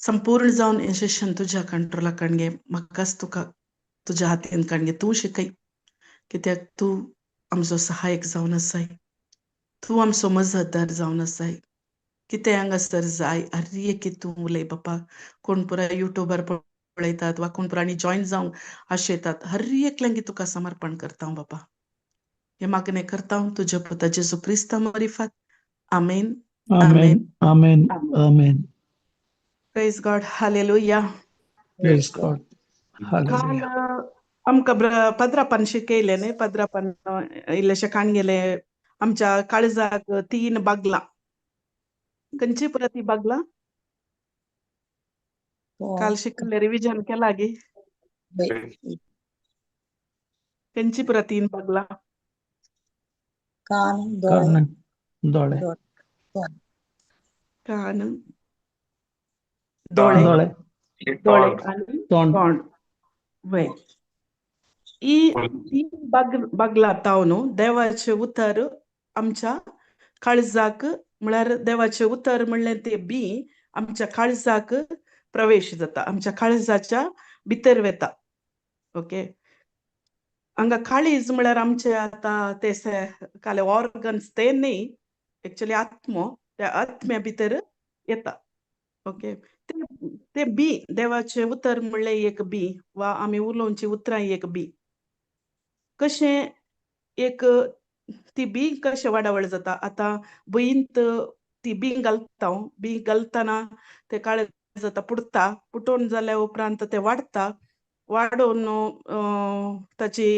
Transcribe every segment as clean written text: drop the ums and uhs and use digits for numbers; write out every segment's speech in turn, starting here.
संपूर्ण जावन हें सेशन तुज्या कंट्रोला काणगे, म्हाकाच तुका तुज्या हातीन काणगे तूं शिकय, कित्याक तूं आमचो सहायक जावन आसाय, तूं आमचो मजतदार जावन आसाय. कितें हांगासर जाय हर एक तूं उलय बापा. कोण पुराय युट्यूबार पळयतात वा कोण पुराय जॉयन जावंक आशेतात, हर एकल्यांक तुका समर्पण करता बापा. हे मागणें करता तुज्या पुता जेजू क्रिस्ता मारिफात. आमेन. Amen. Amen. Amen. Praise God. Hallelujah. Praise God. काल Hallelujah. आमकां पद्रापान शिकयलें न्ही, पद्रापान इल्लेशें काणगेलें आमच्या काळजाक तीन बागलां. खंयची पुरा ती बागलां? काल शिकले, रिविजन केला गी? खंयची पुरा तीन बागलां? कान, दोळे. कान, दोळे. कान, दोळे, दोळे, दोळे आनी तोंड. तोंड. वय, ही तीन बागलां ताव न्हू देवाचें उतर आमच्या काळजाक, म्हळ्यार देवाचें उतर म्हणलें ते बी आमच्या काळजाक प्रवेश जाता, आमच्या काळजाच्या भितर वेता. ओके, हांगा काळीज म्हळ्यार आमचे आतां ते काले ऑर्गन्स ते न्ही, एक्चुअली आत्मो, त्या आत्म्या भितर येता. ओके, ते ते बी देवाचें उतर म्हणलें एक बी वा आमी उलोवची उतरां एक बी कशें एक ती बी कशें वाडावळ जाता. आतां भुंयंत ती बी घालता, बी घालतना ते काळे जाता, पुडता, पुटोवन जाल्या उपरांत ते वाडटा, वाडोवन ताची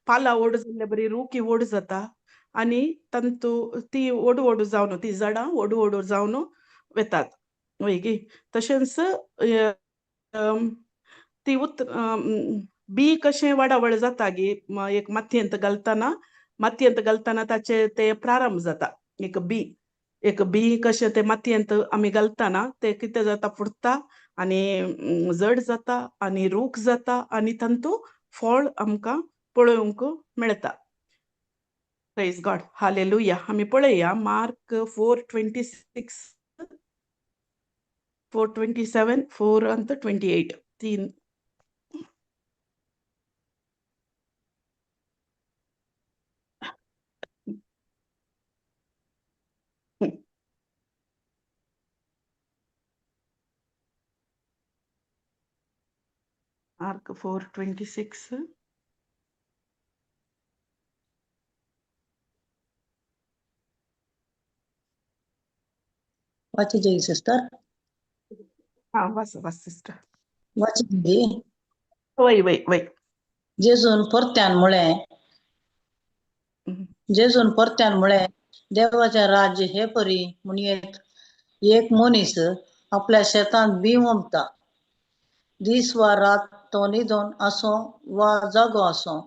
पालां व्हड जाल्ले बरी रुकी व्हड जाता आनी तांतू ती व्हड व्हड जावन ती झाडां व्हड व्हड जावन वेतात वय गी. तशेंच ती बी कशें वाडावळ जाता गी, एक मातयेंत घालतना, मातयेंत घालतना ताचे ते प्रारंभ जाता. एक बी, एक बी कशें ते मातयेंत आमी घालतना ते कितें जाता, फुटता आनी जड जाता आनी रूख जाता आनी तांतू फळ आमकां पळोवंक मेळटा. Praise God. Hallelujah. आमी पळया मार्क 4:26, 4:27, 4 अंत 28 तीन. मार्क 4:26. वाची सिस्टर. हा, वाच वाच सिस्टर. वाची. वय वय वय. जेजून परत्यान म्हळें, जेजून परत्यान म्हळें, देवाचें राज्य हे परी म्हणयेत, एक मनीस आपल्या शेतांत बी ओंपता. दीस वा रात तो न्हिदोन आसूं वा जागो आसूं,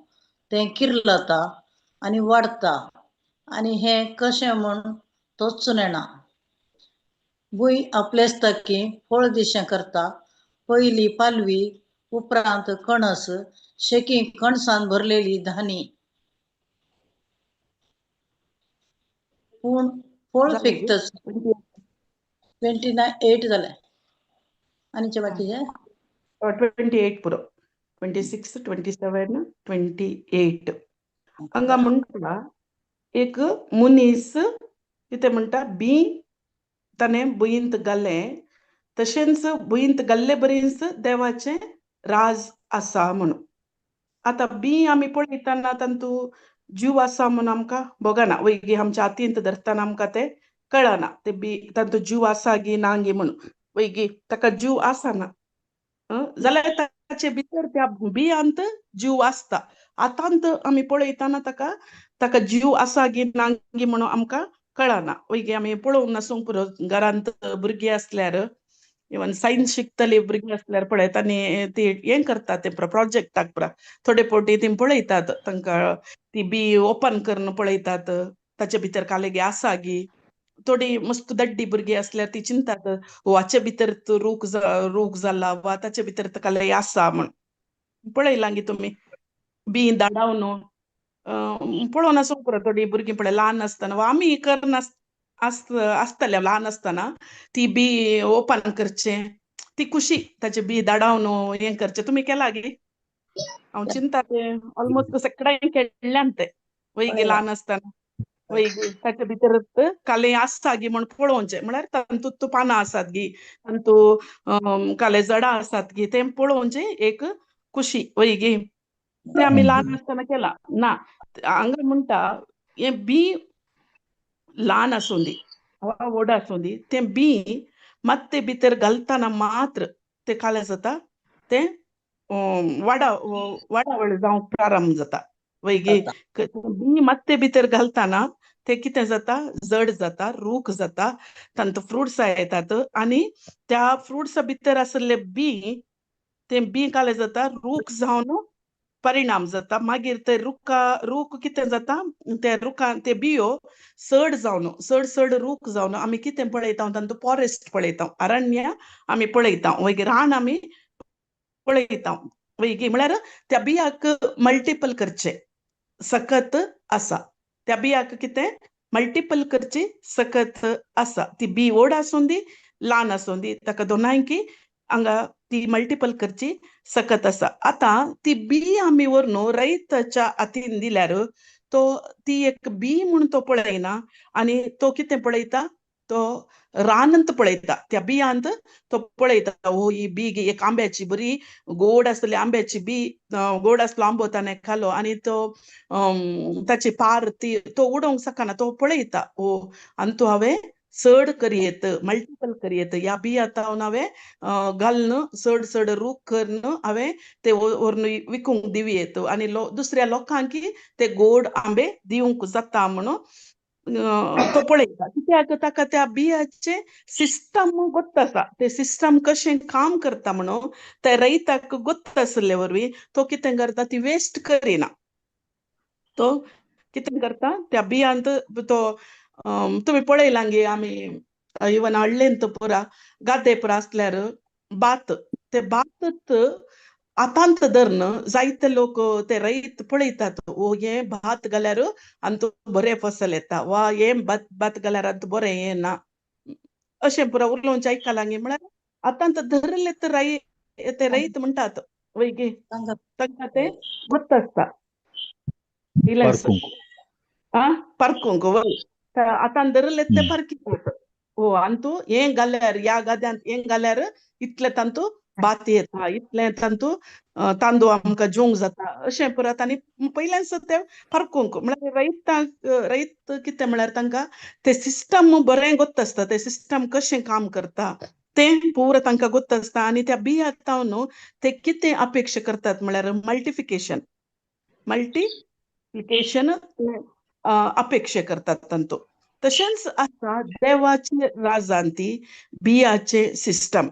तें किर्लता आनी वाडटा आनी हें कशें म्हूण तोच नेणा. भूंय आपलेच ताकी फळ दिशें करता. पयली पालवी, उपरांत कणस, शेकी कणसान भरलेली धानी. पूण फळ जालें गी? पिकतच 29:8 जालें. आनीचे बाकीचे? 28 पुरो, 26, 27, 28. हांगा म्हणटा एक मनीस कितें म्हणटा, बी ताणें भुंयंत घालें, तशेंच भुंयंत घाल्ले बरीच देवाचें राज आसा म्हणून. आतां बी आमी पळयतना तातूंत जीव आसा म्हणून आमकां भोगना, वय, आमच्या हातींत धरतना आमकां तें कळना ते बी तातूंत जीव आसा गी ना गी म्हणून, वय गी. ताका जीव आसना जाल्यार ताचे भितर त्या बियांत जीव आसता. आतांत आमी पळयतना ताका ताका जीव आसा गी ना गी म्हणून आमकां कळना, वय गी. आमी पळोवंक नासूंक पुरो, घरांत भुरगीं आसल्यार, इवन सायन्स शिकतली भुरगीं आसल्यार पळयता आनी ती हें करतात ते प्रोजेक्टाक पुरा थोडे फावटी ती पळयतात, तांकां ती बी ओपन करून पळयतात ताचे भितर कालेगी आसा गी. थोडी मस्त दड्डी भुरगीं आसल्यार ती चिंतात, हाचे भितर रूख रूख जाला वा ताचे भितर काले आसा म्हण. पळयलां गी तुमी बी धाडावन पळोवन आसूंक पुरो. थोडीं भुरगीं पळय ल्हान आसतना वा आमी करनास आसतले ल्हान आसतना ती बी ओपन करचें. ती खुशी ताचे बी धाडावन हें करचें. तुमी केला गी? हांव चिंता तें ऑलमोस्ट सगळ्यांक खेळ्ळ्यान तें वय ल्हान आसतना. वय ताचे भितर काले आसता गी म्हण पळोवचें, म्हळ्यार तातूंत पानां आसात गी, तातूंत काले जडां आसात गी, तें पळोवचें एक खुशी वय गी. तें आमी ल्हान आसतना केलां ना. हांगा म्हणटा हें बी ल्हान आसूं दी वा व्हड आसूं दी, तें बी मात ते भितर घालतना मात्र तें कालें जाता, तें वाडा वाडावळ जावंक प्रारंभ जाता वय गी. बी मात भितर घालतना ते कितें जाता, जड जाता, रूख जाता, तांतू फ्रुट्सां येतात आनी त्या फ्रुट्सा भितर आशिल्ले बी तें बी कालें जाता, रूख जावन परिणाम जाता. मागीर ते रुखा रूख कितें जाता, ते रुखान ते बियो चड जावन चड चड रूख जावन आमी कितें पळयता, तांतू फॉरेस्ट पळयता, अरण्य आमी पळयता वय, रान आमी पळयता वय. म्हळ्यार त्या बियाक मल्टिपल करचें सकत आसा, त्या बियाक कितें मल्टिपल करची सकत आसा. ती बी व्हड आसूं दी ल्हान आसूं दी, ताका दोनांयकी हांगा ती मल्टिपल करची सकत आसा. आतां ती बी आमी व्हरून रयताच्या हातीन दिल्यार तो ती एक बी म्हूण तो पळयना आनी तो कितें पळयता, तो रानांत पळयता, त्या बियांत तो पळयता, हो ही बी एक आंब्याची बरी गोड आसली आंब्याची बी, गोड आसलो आंबो ताणें खालो आनी तो ताची पार ती तो उडोवंक शकना, तो पळयता हो आनी तो हांवें चड करयेत, मल्टिपल करयेत, ह्या बिया तावन हांवें घालून चड चड रूख करून हांवें ते व्हरून विकूंक दिवयेत आनी दुसऱ्या लोकांकी ते गोड आंबे दिवंक जाता म्हणून तो पळयता. कित्याक ताका त्या बियाचें सिस्टम गोत्त आसा, ते सिस्टम कशें काम करता म्हणून त्या रयताक गोत्त आशिल्ले वरवीं तो कितें करता, ती वेस्ट करिना. तो कितें करता त्या बियांत तो तुमी पळयलां गे आमी इवन हळ्ळेंत पुरा गादे पुरा आसल्यार भात, ते भातच हातांत धरून जायते लोक ते रयत पळयतात, ओ हें भात घाल्यार आनी बरें फसल येता वा हें भात भात घाल्यार आतां बरें येना अशें पुरा उलोवचें आयकलां गे. म्हळ्यार आतां धरलें तर ते रयत म्हणटात वय गे, तांकां तें गोत्त आसता. आं पारकूंक वय आतां धरलें तें पारकीत हो आनी तूं हें घाल्यार ह्या गाद्यांत हें घाल्यार इतलें तांतू भात येता, इतलें तांतू तांदूळ आमकां जेवंक जाता अशें परत. आनी पयल्यान तें पारकूंक म्हळ्यार रयताक रयत कितें म्हळ्यार तांकां तें सिस्टम बरें गोत्त आसता, तें सिस्टम कशें काम करता तें पुरो तांकां गोत्त आसता. आनी त्या बिया न्हू ते कितें अपेक्षा करतात म्हळ्यार मल्टिफिकेशन, मल्टिप्लिकेशन अपेक्षा करतात तांतू. तशेंच आसा देवाचे राजान ती बियाचे सिस्टम,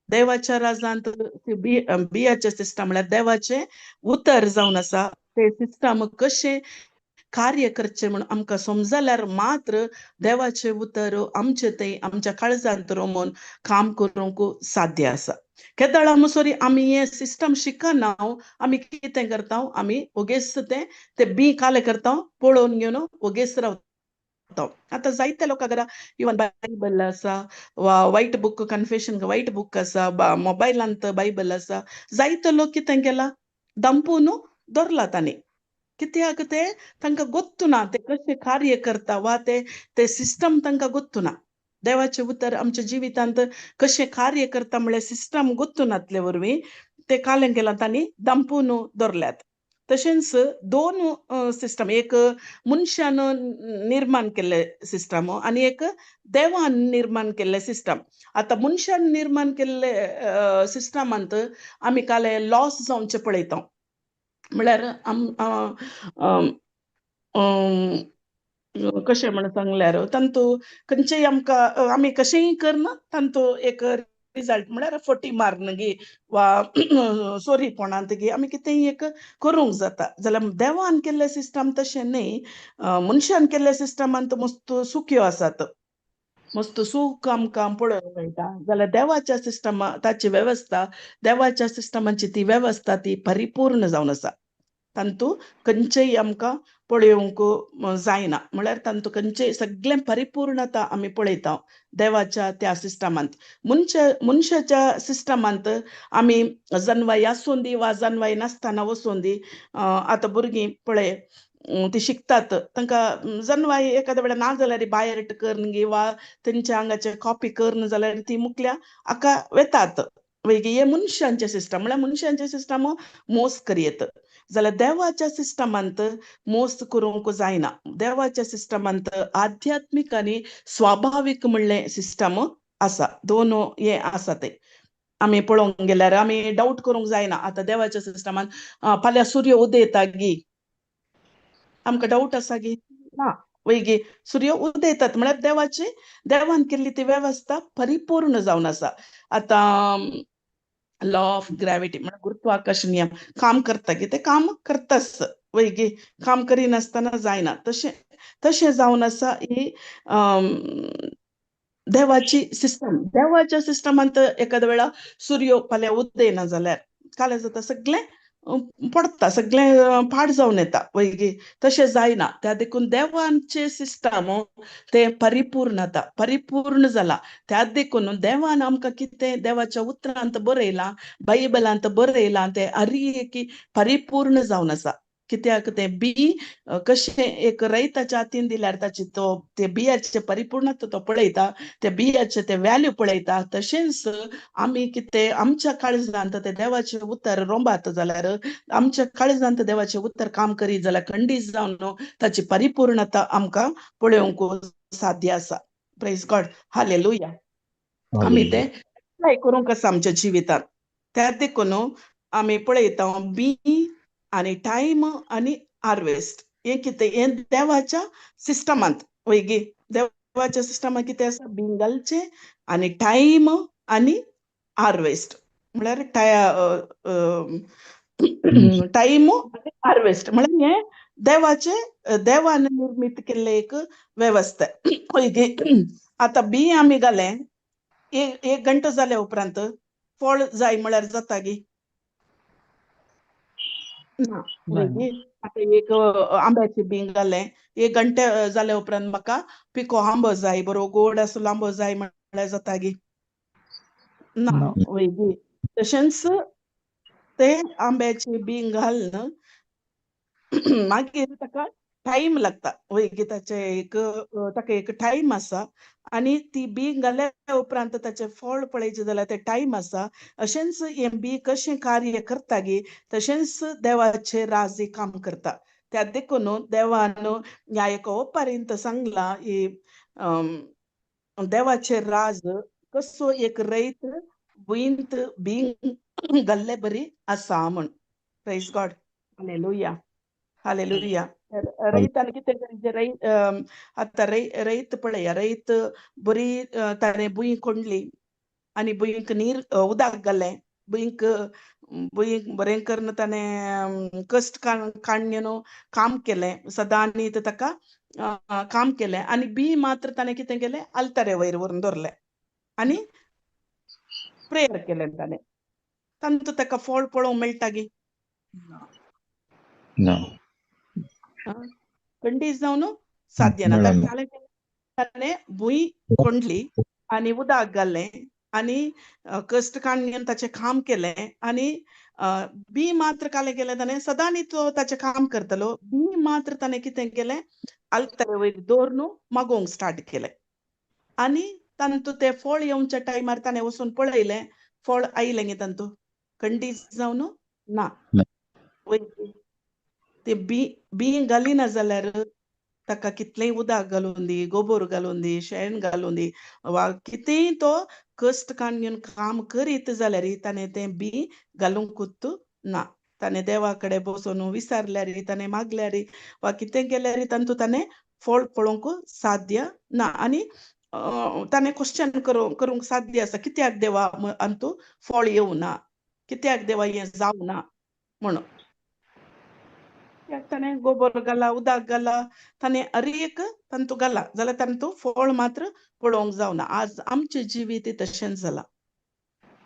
देवाच्या राजांत बियाचे सिस्टम म्हळ्यार देवाचें उतर जावन आसा, ते सिस्टम कशें कार्य करचें म्हूण आमकां समजल्यार मात्र देवाचें उतर आमचे थंय आमच्या काळजांत रोमून काम करूंक साध्य आसा. केदळा मुसोरी आमी हें सिस्टम शिकना, आमी कितें करता, आमी ओगेच तें ते बी काले करता, पळोवन घेवन ओगेच रावता. आतां जायते लोकां घरा इवन बायबल आसा वा white book, confession white book आसा, मोबायलांत बायबल आसा. जायते लोक कितें केला दंपून दवरला तांणी, कित्याक ते तांकां गोत्तू ना ते कशें कार्य करता वा ते ते सिस्टम तांकां गोत्तू ना. देवाचें उतर आमच्या जिवितांत कशें कार्य करता म्हळ्यार सिस्टम गोत्तू नातले वरवीं ते कालें केलां तांणी दंपून दवरल्यात. तशेंच दोन सिस्टम, एक मनशान निर्माण केल्ले सिस्टम आनी एक देवान निर्माण केल्ले सिस्टम. आतां मनशान निर्माण केल्ले सिस्टमांत आमी काल लॉस जावचें पळयता, म्हळ्यार कशें म्हण सांगल्यार तांतू खंयचेय आमकां आमी कशेंय करना तांतू एक रिजल्ट म्हळ्यार फटी मारन गी वा चोरीपणांत गी आमी कितेंय एक करूंक जाता. जाल्यार देवान केल्ले सिस्टम तशें न्हय, मनशान केल्ले सिस्टमांत मस्त सुक्यो आसात, मस्त सूख आमकां पळोवंक मेळटा. जाल्यार देवाच्या सिस्टमा ताची वेवस्था, देवाच्या सिस्टमाची ती वेवस्था ती परिपूर्ण जावन आसा. तांतू खंयचेय आमकां पळोवंक जायना, म्हळ्यार तांतू खंयचेय सगळें परिपूर्णता आमी पळयता देवाच्या त्या सिस्टमांत. मनशाच्या सिस्टमांत आमी जनवाय आसूं दी वा जनवाय नासतना वचूं दी, आतां भुरगीं पळय ती शिकतात, तांकां जनवाय एखाद्या वेळार ना जाल्यार भायर करून वा तेंच्या आंगाचे कॉपी करून जाल्यार ती मुकल्या हाका वेतात. मागीर हे मनशांचे सिस्टम म्हळ्यार मनशांचे सिस्टम मोस करयेत जाल्यार देवाच्या सिस्टमांत मोस करूंक जायना. देवाच्या सिस्टमांत आध्यात्मीक आनी स्वाभावीक म्हणलें सिस्टम आसा, दोन हे आसा. ते आमी पळोवंक गेल्यार आमी डावट करूंक जायना. आतां देवाच्या सिस्टमान फाल्यां सूर्य उदयता गी, आमकां डावट आसा गी ना, वयगी सूर्य उदयतात म्हळ्यार देवाची देवान केल्ली ती वेवस्था परिपूर्ण जावन आसा. आतां लॉ ऑफ ग्रॅविटी म्हळ्यार गुरुत्वाकर्षण नियम काम करता की ते काम करताच, वयगी काम करिनासतना जायना. तशें तशें जावन आसा ही देवाची सिस्टम. देवाच्या सिस्टमांत एखाद्या वेळा सूर्य फाल्यां उदयना जाल्यार काल्यां जाता सगळें पडटा, सगळें पाड जावन येता, वयगी तशें जायना. त्या देखून देवांचे सिस्टम तें परिपूर्णता परिपूर्ण जाला. त्या देखून देवान आमकां कितें देवाच्या उतरांत बरयलां, बायबलांत बरयलां तें हर एक परिपूर्ण जावन आसा. कित्याक तें बी कशें एक रयताच्या हातीन दिल्यार ताची तो ते बियाचे परिपूर्णता तो पळयता, त्या बियाचे ते व्हॅल्यू पळयता. तशेंच आमी कितें आमच्या काळजांत ते देवाचें उतर रोंबात जाल्यार, आमच्या काळजांत देवाचें उतर काम करीत जाल्यार खंडीत जावन ताची परिपूर्णता आमकां पळोवंक साध्य आसा. Praise God, hallelujah. आमी ते एप्लाय करूंक आसा आमच्या जिवितांत. त्या देखून आमी पळयता बी आनी टायम आनी हार्वेस्ट हें कितें हें देवाच्या सिस्टमांत, वयगी देवाच्या सिस्टमांत कितें आसा, बीं घालचें आनी टायम आनी हार्वेस्ट म्हळ्यार टायम आनी हार्वेस्ट म्हळ्यार हें देवाचें देवान निर्मीत केल्लें एक वेवस्था, वयगी. आतां बी आमी घालें, एक एक घंटो जाल्या उपरांत फळ जाय म्हळ्यार जाता गी ना, वयगी. आतां एक आंब्याचें बीं घालें, एक घंटे जाल्या उपरांत म्हाका पिको आंबो जाय, बरो गोड आसलो आंबो जाय म्हळ्यार जाता गी ना, वयगी. तशेंच ते आंब्याचें बीं घालून मागीर ताका टायम लागता, वयगी. ताचें एक ताका एक टायम आसा आनी ती बी घाल्या उपरांत ताचें फळ पळयचें जाल्यार तें टायम आसा. अशेंच हें बी कशें कार्य करता गी तशेंच देवाचें राज काम करता. त्या देखून देवान ह्या एका ओपारींत सांगलां ही देवाचें राज कसो एक रयत भुंयंत बीं घाल्ले बरी आसा म्हण. Praise God, hallelujah, hallelujah. रयतान कितें करचें, रयत आतां रयत पळया, रयत बरी ताणें भूंय कोंडली आनी भुंयक नीर उदक घालें, भुंयक भुंयक बरें करून ताणें कश्ट काडून न्हू काम केलें, सदांनी ताका काम केलें आनी बी मात्र ताणें कितें केलें, आल्तारे वयर व्हरून दवरलें आनी प्रेयर केलें ताणें. तांतू ताका फळ पळोवंक मेळटा गी ना? खंडीत जावन साध्य ना. ताणें भूंय कोंडली आनी उदक घालें आनी कश्ट काडून ताचें काम केलें आनी बी मात्र कालें केलें ताणें, सदांनी तो ताचें काम करतलो. बी मात्र ताणें कितें केलें, आल्तारे वयर दवरून मागोवंक स्टार्ट केलें आनी तांतू तें फळ येवच्या टायमार ताणें वचून पळयलें, फळ आयलें गे तांतू? खंडीत जावन ना. ते बी बीं घालिना जाल्यार ताका कितलेंय उदक घालून दी, गोबोर घालून दी, शेण घालून दी वा कितेंय तो कश्ट काडून घेवन काम करीत जाल्यार ताणें तें बी घालूंकूच ना. ताणें देवा कडेन बसून विचारल्यार, ताणें मागल्यार वा कितें केल्यार तातूंत ताणें फळ पळोवंक साध्य ना. आनी ताणें क्वेश्चन करूंक साध्य आसा, कित्याक देवा अंतू फळ येवना, कित्याक देवा हें जावना म्हणून. ताणें गोबर घाला, उदक घाला, ताणें हर एक तांतू घाला जाल्यार तांतू फळ मात्र पळोवंक जावना. आज आमचें जिवीत तशेंच जालां.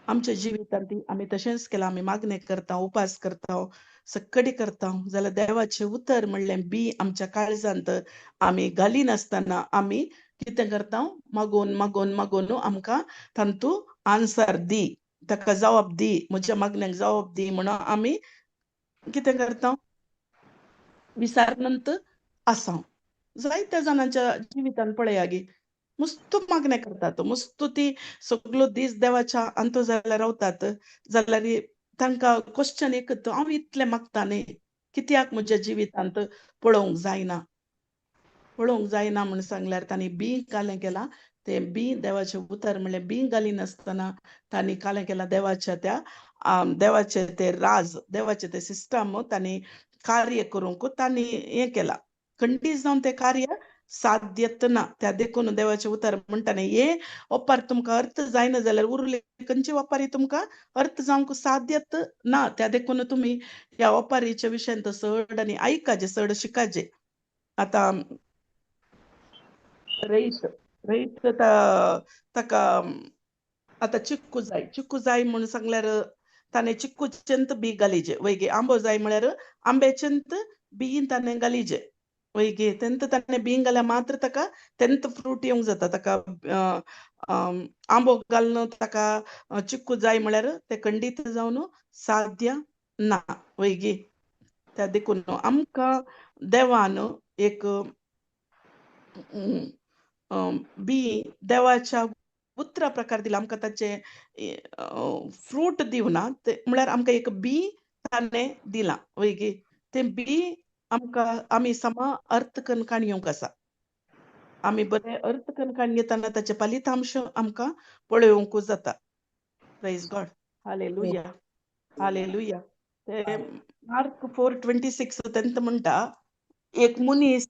आमच्या जिवितांत आमी तशेंच केलां. आमी मागणें करता, उपास करता, सक्कडी करता जाल्यार देवाचें उतर म्हणलें बी आमच्या काळजांत आमी घालिनासतना आमी कितें करता, मागोवन मागोवन मागोवन आमकां तांतू आन्सर दी, ताका जवाब दी, म्हज्या मागण्याक जवाब दी म्हणून आमी कितें करता, विसारनंत आसा. जायत्या जाणांच्या जिवितान पळया गे, मस्त मागणें करतात, मस्त ती सगलो दीस देवाच्या अंतो जाल्यार रावतात, जाल्यार तांकां क्वेश्चन एकच, हांव इतलें मागता न्ही, कित्याक म्हज्या जिवितांत पळोवंक जायना, पळोवंक जायना म्हूण सांगल्यार तांणी बी कालें केलां, तें बी देवाचें उतर म्हणलें बी घालिनासतना तांणी कालें केलां देवाच्या त्या देवाचे ते राज, देवाचे ते सिस्टम तांणी कार्य करूंक तांणी हें केलां, खंडीत जावन तें कार्य साध्यत ना. त्या देखून देवाचें उतर म्हणटा न्ही, हे ओपार तुमकां अर्थ जायना जाल्यार उरले खंयचे ओपारी तुमकां अर्थ जावंक साध्यत ना. त्या देखून तुमी ह्या ओपारीच्या विशयांत चड आनी आयकाजे, चड शिकाजे. आतां रयत रयत ताका आतां चिक्कू जाय, चिक्कू जाय म्हूण सांगल्यार ताणें चिक्कूचेंत बी घालिजे, वयगे आंबो जाय म्हळ्यार आंब्याचेंत बी ताणें घालिजे, वयगे तेंत ताणें बी घाल्यार मात्र ताका तेंत फ्रूट येवंक जाता. ताका आंबो घालून ताका चिक्कू जाय म्हळ्यार तें खंडीत जावन साध्य ना, वयगे. त्या देखून आमकां देवान एक बी देवाच्या उतरा प्रकार दिला, आमकां ताचें फ्रूट दिवना, म्हळ्यार आमकां एक बी ताणें दिलां, वयगे. तें बी आमकां आमी समा अर्थ करून काण येवंक आसा, आमी बरें अर्थ करून काण घेतना ताचें फलितांश आमकां पळोवंक जाता. Praise God, hallelujah, hallelujah. ते मार्क 4:26 तेंत म्हणटा, एक मनीस,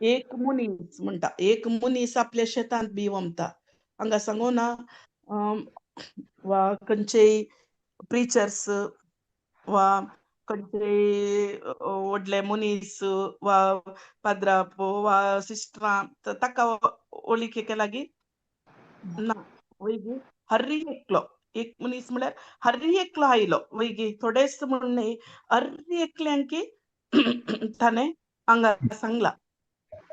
एक मनीस म्हणटा, एक मनीस आपल्या शेतांत बी वमता. हांगा सांगू ना वा खंयचेय प्रिचर्स वा खंयचेय व्हडले मनीस वा पाद्राप वा सिस्टरां ताका ओळखी लागीं ना, वयगी. हर्री एकलो, एक मनीस म्हळ्यार हर्री एकलो आयलो, वयगी, थोडेच म्हण न्ही, हर्री एकल्यांकी ताणें हांगा सांगलां.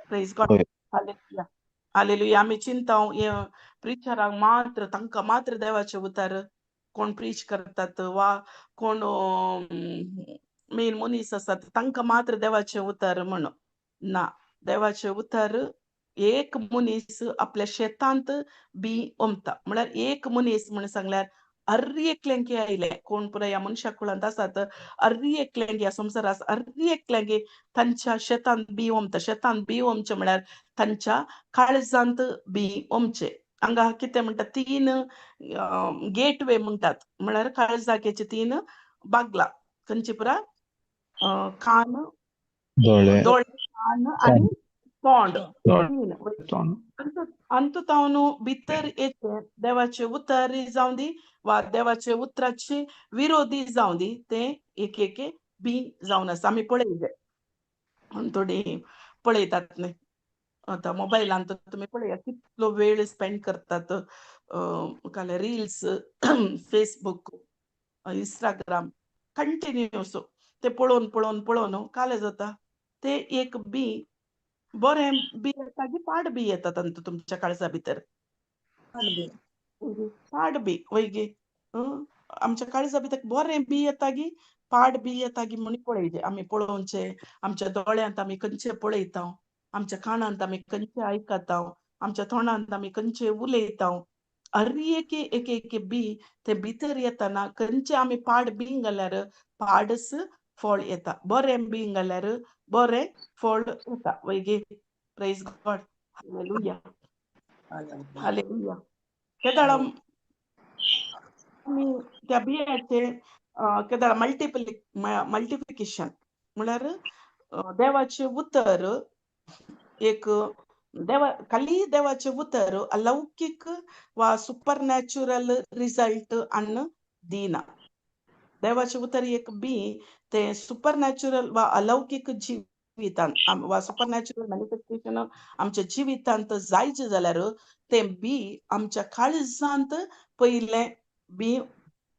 Praise God, hallelujah, hallelujah. आमी चिंता प्रिचरांक मात्र, तांकां मात्र देवाचें उतर कोण प्रीच करतात वा कोण मेन मनीस आसात तांकां मात्र देवाचें उतर म्हण ना. देवाचें उतर एक मनीस आपल्या शेतांत बी ओमता, म्हळ्यार एक मनीस म्हण सांगल्यार अर्री एकल्यांकी आयले, कोण पुराय ह्या मनशा कुळांत आसात, अर्री एकल्यांकी ह्या संवसारांत अर्री एकल्यांकी तांच्या शेतांत बी ओमता. शेतांत बी ओमचें म्हळ्यार तांच्या काळजांत बी ओमचें. हांगा कितें म्हणटा, 3 गेटवे म्हणटात, म्हळ्यार काळजाकेचे 3 बागलां, खंयची पुरा, कान, दोळे, कान आनी तोंड. अंतू तावन भितर येचे देवाचे उतर जावं दी वा देवाचे उतराचे विरोधी जावं दी, तें एक एक बी जावन आसा. आमी पळयले थोडी पळयतात न्ही आतां मोबायलान तुमी पळया कितलो वेळ स्पेंड करतात, काल रिल्स, फेसबूक, इंस्टाग्राम कंटिन्यूस ते पळोवन पळोवन पळोवन काल जाता ते एक बी बरें बी येता की पाड बी येता तांतू तुमच्या काळजा भितर, पाड बी, वयगे. आमच्या काळजा भितर बरें बी येता की पाड बी येता की म्हूण पळयचे आमी, पळोवचें आमच्या दोळ्यांत आमी खंयचे पळयता, आमच्या कानांत आमी खंयचे आयकता, आमच्या तोंडांत आमी खंयचे उलयता. हर एक एक एक बी ते भितर येताना खंयचे आमी पाड बी घाल्यार पाडच फळ येता, बरें बी घाल्यार बरें फळ येता, वयगे. Praise God, hallelujah, hallelujah. केदाळा आमी त्या बियाचे केदाळा मल्टिप्लिकेशन म्हळ्यार देवाचें उतर एक देवा खाली देवाचें उतर अलौकीक वा सुपरनॅचुरल रिजल्ट हाडून दिना. देवाचें उतर एक बी तें सुपरनॅचुरल वा अलौकीक जिवितांत वा सुपरनॅचुरल मॅनिफेस्टेशन आमच्या जिवितांत जायचें जाल्यार तें बी आमच्या काळजांत पयलें बी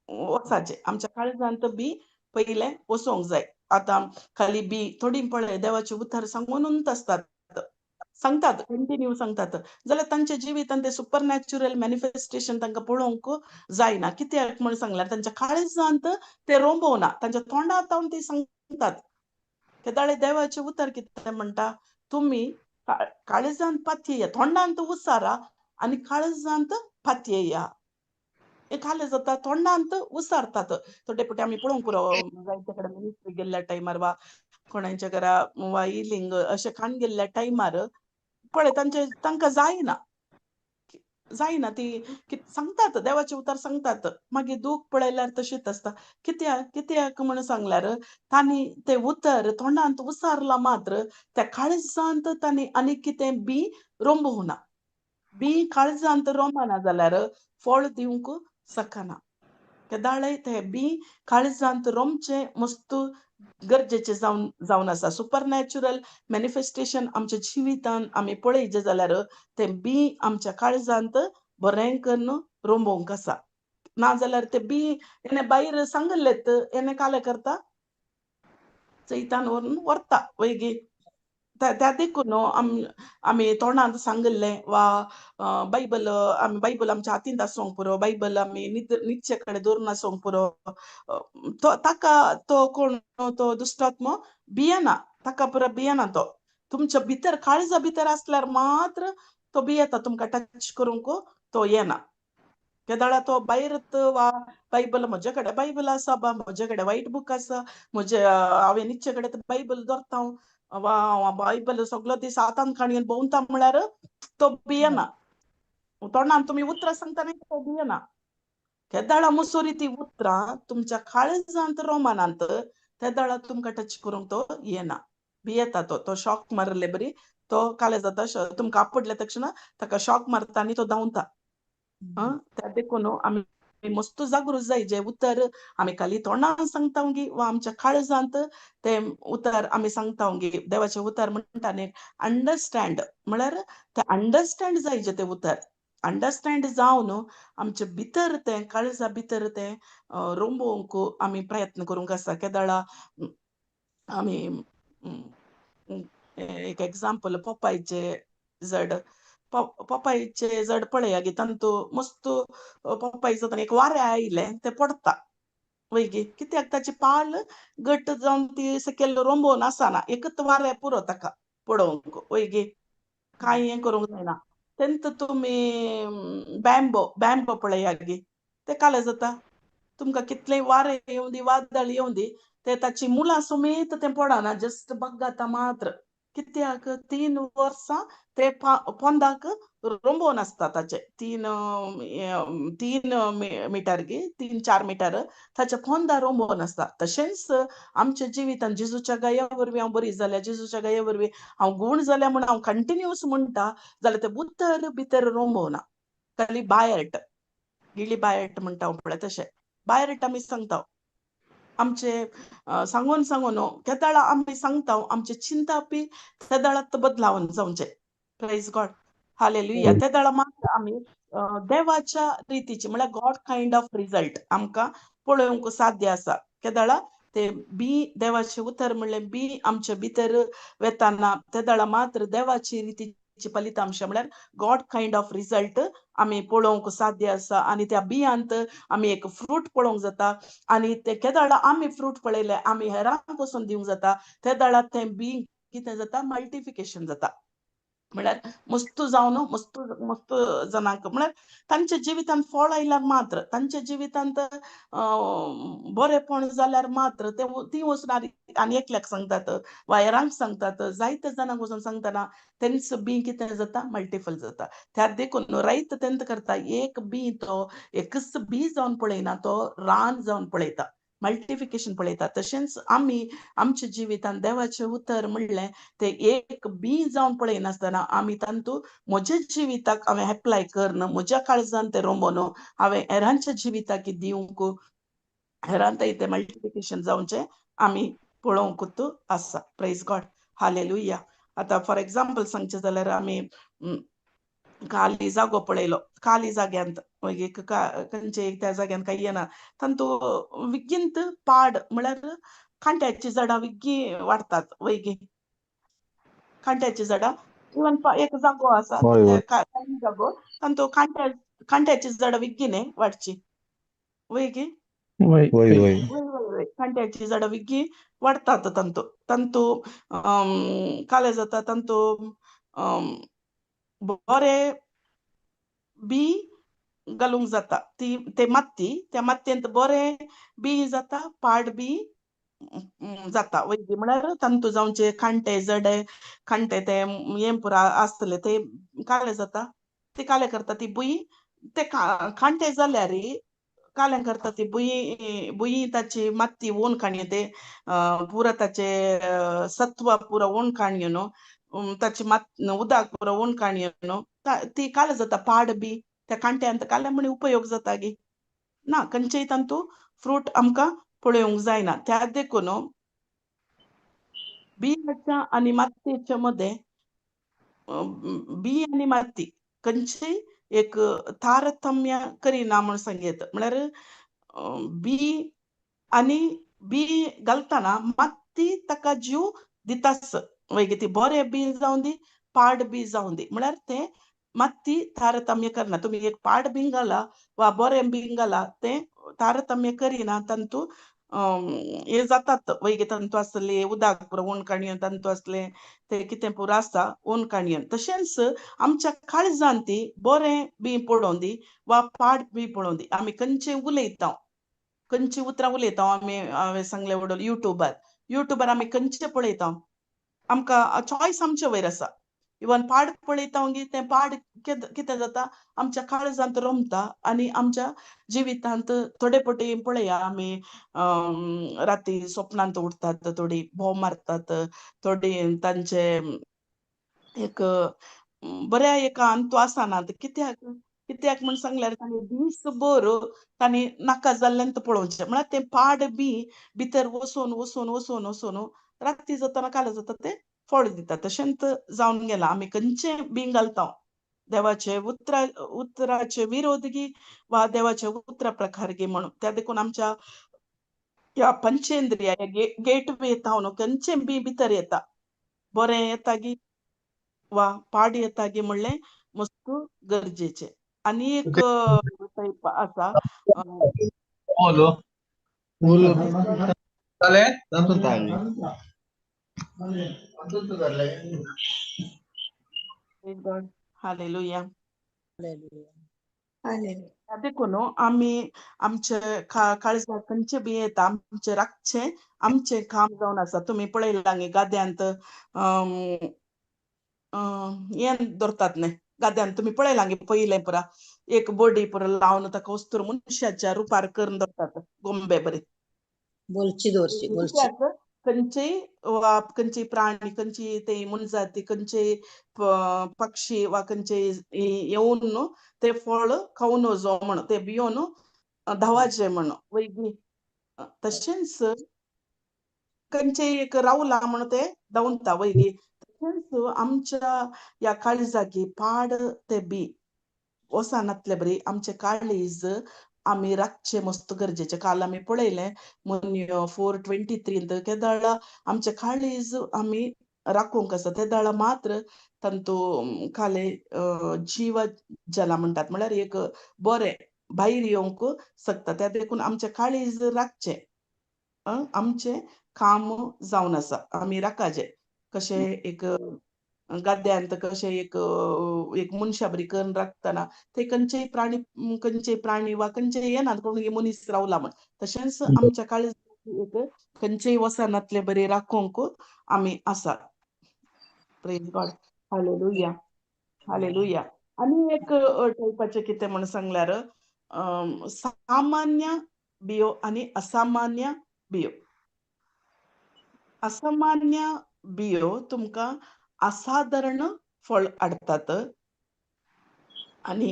वचाचें, आमच्या काळजांत बी पयलें वचोंक जाय. आतां खाली बी थोडीं पळय देवाचें उतर सांगूनच आसतात, सांगतात, कंटिन्यू सांगतात, जाल्यार तांच्या जिवितांत ते सुपर नॅचरल मॅनिफेस्टेशन तांकां पळोवंक जायना. कित्याक म्हण सांगल्यार तांच्या काळजांत ते रोंबोवना, तांच्या तोंडांत तावन ते सांगतात. केदाळे देवाचें उतर कितें म्हणटा, तुमी काळजांत पातयेया, तोंडांत उसारा आनी काळजांत पातयेया. हें कालें जाता, तोंडांत उसारतात. थोडे फावटी आमी पळोवंक पुरो, जायते कडेन मिनिस्ट्री गेल्ल्या टायमार वा कोणाच्या घरा वा हिलींग अशें खाण गेल्ल्या टायमार पळय तांचे तांकां जायना, जायना ती सांगतात, देवाचें उतर सांगतात, मागीर दूख पळयल्यार तशीच आसता. कित्याक कित्याक म्हण सांगल्यार तांणी तें उतर तोंडांत उसारलां मात्र त्या काळजांत तांणी आनी कितें बी रोंबोवना. बी काळजांत रोमना जाल्यार फळ दिवंक शकना. केदाळय ते बी काळजांत रोमचें मस्त गरजेचें जावन जावन आसा. सुपर नॅचरल मॅनिफेस्टेशन आमच्या जिवितान आमी पळयचें जाल्यार तें बी आमच्या काळजांत बरें करून रोंबोवंक आसा. ना जाल्यार ते बी हेणे भायर सांगल्लेत, हेणे कालें करता, चैतान व्हरून व्हरता वयगी. त्या देखून आमी आमी तोंडांत सांगिल्लें वा बायबल, आमी बायबल आमच्या हातींत आसूंक पुरो, बायबल आमी न्हिदचे कडेन दवरून आसूंक पुरो, तो ताका तो कोण तो दुश्टात्मो भियेना, ताका पुरो भियेना तो. तुमच्या भितर काळजा भितर आसल्यार मात्र तो भियेता, तुमकां टच करूंक तो येना. केदाळा तो भायर वा बायबल म्हजे कडेन बायबल आसा बा, म्हजे कडेन व्हायट बूक आसा, म्हजे हांवें न्हिदचे कडेन बायबल दवरता हांव, वा हांव बायबल सगलो दीस हातान काणयेन भोंवता म्हळ्यार तो भियेना. तोंडान तुमी उतरां सांगता न्ही, तो भियेना. केदाळा मुसोरी ती उतरां तुमच्या काळजांत रोमानांत तेदाळा तुमकां टच करूंक तो येना, भियेता तो. तो शॉक मारले बरी तो काले जाता, तुमकां आपडले तक्षणा ताका शॉक मारता आनी तो धांवता. त्या देखून आमी मस्त जागृत जाय, जे उतर आमी खाली तोंडान सांगता गी वा आमच्या काळजांत तें उतर आमी सांगता गी. देवाचें उतर म्हणटा न्ही, अंडरस्टँड म्हळ्यार तें अंडरस्टँड जाय, जे तें उतर अंडरस्टँड जावन आमचे भितर तें काळजा भितर तें रोंबोवंक आमी प्रयत्न करूंक आसा. केदाळा आमी एक एग्जाम्पल, पोपायचें झड, पोपायचें झड पळया गे, तातूंत मस्त पोपाय जाता, एक वारें आयलें तें पडटा वयगी. कित्याक ताची पाल घट जावन ती सकयल रोंबोवन आसना, एकच वारें पुरो ताका पडोवंक वयगी, कांय हें करूंक जायना. तेन्ना तुमी बॅम्बो, बॅम्बो पळया गे, तें कालें जाता, तुमकां कितलेंय वारें येवं दी, वादळ येवं दी, ते ताची मुळां समेत तें पडना, जस्ट बग्गाता मात्र. कित्याक 3 वर्सां ते पोंदाक रोंबोवन आसता ताचे, 3 3 मिटर गी 3-4 मिटर ताच्या पोंदा रोंबोवन आसता. तशेंच आमच्या जिवितान जेजूच्या गाया वरवीं हांव बरी जाल्या, जेजूच्या गाया वरवीं हांव गूण जाल्या म्हूण हांव कंटिन्युअस म्हणटा जाल्यार तें उतर भितर रोंबोवना. खाली बायट, गिळी बायट म्हणटा हांव पळय, तशें बायट आमी सांगता आमचे सांगून सांगून केदाळा आमी सांगता आमचे चिंतापी तेदाळात बदलावन जावचें. प्रेज गॉड, हालेलुया. तेदाळा मात्र आमी देवाच्या रितीचे म्हळ्यार गॉड कायंड ऑफ रिजल्ट आमकां पळोवंक साध्य आसा. केदाळा ते बी देवाचें उतर म्हणलें बी आमच्या भितर वेताना तेदाळा मात्र देवाची रितीची फलितांश म्हळ्यार गॉड कायंड ऑफ रिजल्ट आमी पळोवंक साध्य आसा. आनी त्या बियांत आमी एक फ्रूट पळोवंक जाता, आनी ते केदाळा आमी फ्रूट पळयले आमी हेरांक पसून दिवंक जाता, तेदाळा तें बी कितें जाता, मल्टिफिकेशन जाता. म्हळ्यार मस्त जावन मस्त मस्त जाणांक म्हळ्यार तांच्या जिवितांत फळ आयल्यार मात्र, तांच्या जिवितांत बरेपण जाल्यार मात्र ते ती वचून आनी एकल्याक सांगतात वा हेरांक सांगतात, जायते जाणांक वचून सांगतना तेंच बी कितें जाता, मल्टिपल जाता. त्या देखून रयत तेंत करता, एक बी तो एकच बी जावन पळयना, तो रान जावन पळयता, मल्टिफिकेशन पळयता. तशेंच आमी आमच्या जिवितांत देवाचें उतर म्हणलें तें एक बी जावन पळयनासतना आमी तातूंत म्हज्या जिविताक हांवें एप्लाय करन, म्हज्या काळजान तें रोंबोवन हांवें हेरांच्या जिविताक दिवंक, हेरांत तें मल्टिफिकेशन जावचें आमी पळोवंकूच आसा. प्रेज गॉड, हालेलुया. आतां फॉर एग्जाम्पल सांगचें जाल्यार आमी खाली जागो पळयलो, खाली जाग्यांत एक खंयचे त्या जाग्यांत कांय येना, तांतू विगींत पाड म्हळ्यार कांट्याचीं झाडां विग्गी वाडटात वयगी, कांट्याचीं झाडां. इवन एक जागो आसा खाली जागो, तांतू कांट्याचीं झाडां विग्गी न्ही वाडची वयगी, वय वय वय वय वय वय वय कांट्याचीं झाडां विग्गी वाडटात. तांतू तांतू काले जाता, तांतू बरें बी घालूंक जाता. ती ते माती, त्या मातयेंत बरें बी जाता, पाड बी जाता वयगी. म्हळ्यार तांतू जावचे कांटे जडे कांटे ते हें पुरा आसतले ते काले जाता, ते काले करता ती भूंय, ते कांटे जाल्यार कालें करता ती भूंय, भूंय ताची माती ओन काणये ते पुरा ताचे सत्व पुरा ओन काणये न्हू, ताची मात उदक पुरा ओन काणये न्हू, ती काले जाता पाड बी. त्या कांट्यांत काल्या म्हण उपयोग जाता गी ना, खंयचेय तांतू फ्रूट आमकां पळोवंक जायना. त्या देखून बियाच्या आनी मातयेच्या मदें, बी आनी माती खंयचेय एक तारतम्य करिना म्हूण सांगयत. म्हळ्यार बी आनी बी घालतना माती ताका जीव दिताच वयगी, ती बरें बी जावं दी पाड बी जावं दी, म्हळ्यार तें माती तारतम्य करना. तुमी एक पाड बी घाला वा बरें बी घाला, तें तारतम्य करिना, तांतू हे जातात वयगी, तांतू आसले उदक पुरो ऊन काणयेन तांतू आसले ते कितें पुरो आसता ऊन काणयेन. तशेंच आमच्या काळजान ती बरें बी पडोवं दी वा पाड बी पडोवं दी, आमी खंयचें उलयता, खंयची उतरां उलयता आमी, हांवें सांगलें वडोल युट्यूबार, युट्यूबार आमी खंयचें पळयता, आमकां चॉयस आमचे वयर आसा. इवन पाड पळयता गी तें पाड कितें जाता आमच्या काळजांत रोमता आनी आमच्या जिवितांत थोडे पटी पळया आमी राती स्वप्नांत उठतात, थोडी भोव मारतात, थोडी तांचे एक बऱ्या एका अंतू आसनात. कित्याक कित्याक म्हण सांगल्यार तांणी दीसभर तांणी नाका जाल्ल्यान पळोवचें, म्हळ्यार तें पाड बी भितर वचून वचून वचून वचून राती जातना काल जाता तें फळ दिता. तशेंच जावन गेलां आमी खंयचें बी घालता देवाचे उतरा उतराचे विरोध गी वा देवाचे उतरा प्रकार गी म्हणून, त्या देखून आमच्या ह्या पंचेंद्रिया गेटवे येता खंयचें बी भितर येता, बरें येता गी वा पाड येता गी म्हणलें मस्त गरजेचें. आनी एक टायप आसा हालेलुया. देखून आमी आमचे काळजाक खंयचे बी येता आमचे राखचें आमचें काम जावन आसा. तुमी पळयलां न्ही गाद्यांत हें दवरतात न्ही गाद्यांत, तुमी पळयलां गे पयलें पुरा एक बडी पुरा लावन ताका वस्तूर मनशाच्या रुपार करून दवरतात गोंबे बरी बोलची दवरची बोलची. खंयचेय वा खंयची प्राणी खंयची ते मोनजाती खंयचे पक्षी वा खंयचे येवन न्हू ते फळ खावन वचो म्हण ते भियोन धांवाचें म्हण वयगी. तशेंच खंयचेय एक रावला म्हण ते धांवता वयगी. तशेंच आमच्या ह्या काळजाकी पाड ते बी वचनातले बरी आमचे काळीज आमी राखचें मस्त गरजेचें. काल आमी पळयलें मोन्यो 4:23 केदळा आमचें काळीज आमी राखूंक आसा तेदळा मात्र तांतू काले जीव जला म्हणटात, म्हळ्यार एक बरें भायर येवंक शकता. त्या देखून आमचें काळीज राखचें आमचें काम जावन आसा, आमी राखाचें. कशें एक गाद्यांत कशें एक एक मनशा बरी करून राखतना ते खंयचेय प्राणी खंयचेय प्राणी वा खंयचेय येनात कोण मनीस रावला म्हण, तशेंच आमच्या काळजाक एक खंयचेय वचनातले बरी राखूंक आमी आसा. Praise God, hallelujah, hallelujah. आनी एक टायपाचें कितें म्हण सांगल्यार सामान्य बियो आनी असामान्य बियो. असामान्य बियो तुमकां असाधारण फळ हाडटात आनी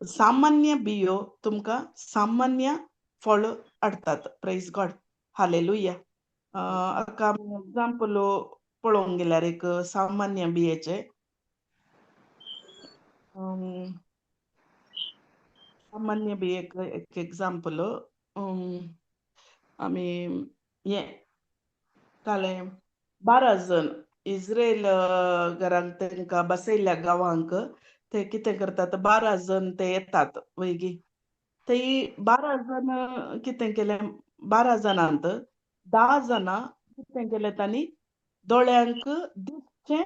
सामान्य बियो तुमकां सामान्य फळ हाडटात. Praise God, hallelujah. हाका आमी एग्जाम्पल पळोवंक गेल्यार एक सामान्य बियेचें सामान्य बी एक एक एग्जाम्पल, आमी हें कालें 12 जण इस्रायल घरांक तांकां बसयल्ल्या गांवांक ते कितें करतात, 12 जण ते येतात वयगी. ते 12 जण कितें केलें, 12 जाणांत 10 जाणां कितें केलें, तांणी दोळ्यांक दिसचें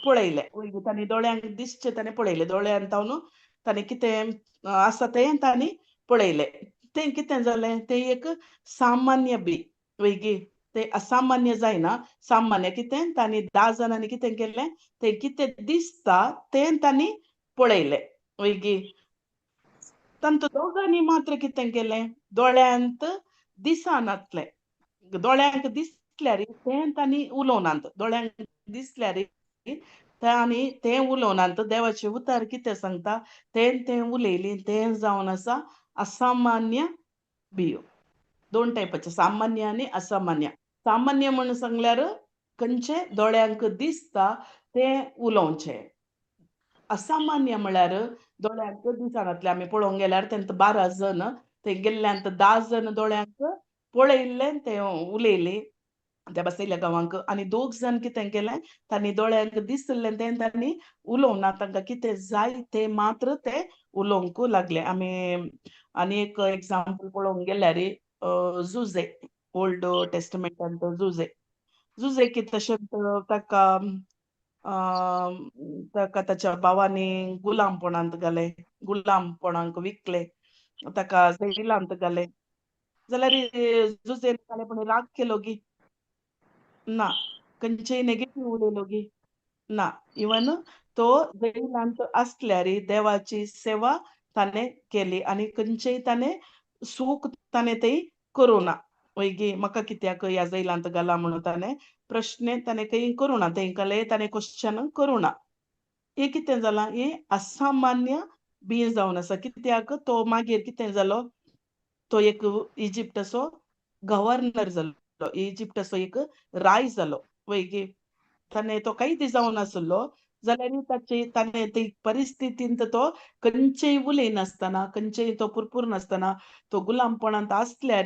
पळयलें वयगी. तांणी दोळ्यांक दिसचें ताणें पळयलें, दोळ्यांत तावन ताणें कितें आसा तें तांणी पळयलें. तें कितें जालें, तें एक सामान्य बी वयगी, तें असामान्य जायना. सामान्य कितें, तांणी 10 जाणांनी कितें केलें, तें कितें दिसता तें तांणी पळयलें वयगी. तांतू दोगांनी मात्र कितें केलें, दोळ्यांत दिसनातलें, दोळ्यांक दिसल्यार तें तांणी उलोवनात, दोळ्यांक दिसल्यार तांणी तें उलोवनात. देवाचें उतर कितें सांगता तें तें उलयलीं, तें जावन आसा असामान्य बियो. दोन टायपाचे, सामान्य आनी असामान्य. सामान्य म्हण सांगल्यार खंयचे दोळ्यांक दिसता तें उलोवचें, असामान्य म्हळ्यार दोळ्यांक दिसनातलें. आमी पळोवंक गेल्यार तेंत 12 जण ते गेल्ल्यांत 10 जण दोळ्यांक पळयल्लें तें उलयलीं त्या बसयल्या गांवांक, आनी दोग जण कितें केलें, तांणी दोळ्यांक दिसलें तें तांणी उलोवंक ना, तांकां कितें जाय तें मात्र ते उलोवंक लागले. आमी आनी एक एग्जाम्पल पळोवंक गेल्यार जुजे, ओल्ड टेस्टमेंटांत जुजे, जुजे की तशेंच ताका ताका ताच्या भावांनी गुलामपणांत घालें, गुलामपणाक विकले, ताका जैलांत घालें. जाल्यार जुजेन पण राग केलो गी ना, खंयचेय नेगेटीव उलयलो गी ना. इवन तो जैलांत आसल्यार देवाची सेवा ताणें केली आनी खंयचेय ताणें सूख ताणें थंय करूं ना वयगी. म्हाका कित्याक ह्या जैलांत घाला म्हणून ताणें प्रश्न ताणें खंय करूं ना, तेंकां ताणें क्वेश्चन करूं ना. हें कितें जालां, हें असामान्य बी जावन आसा. कित्याक तो मागीर कितें जालो, तो एक इजिप्टाचो गव्हर्नर जालो, इजिप्टाचो एक राय जालो वयगी. ताणें तो कैदी जावन आसलो जाल्यार ताचे ताणें ते परिस्थितींत तो खंयचेय उलयनासतना, खंयचेय तो पुरपूर नासतना, तो गुलामपणांत आसल्यार,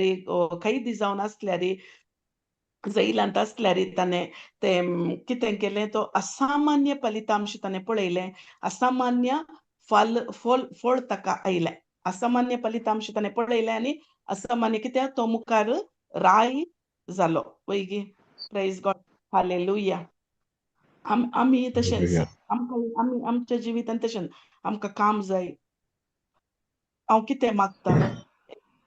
कैदी जावन आसल्यार, जैलांत आसल्यार ताणें तें कितें केलें, तो असामान्य फलितांश ताणें पळयलें, असामान्य फल फळ फळ ताका आयलें, असामान्य फलितांश ताणें पळयलें. आनी असामान्य कित्याक तो मुखार राय जालो वयगी. Praise God, hallelujah. आमी तशेंच आमकां आमी आमच्या जिवितांत तशेंच आमकां काम जाय, हांव कितें मागता,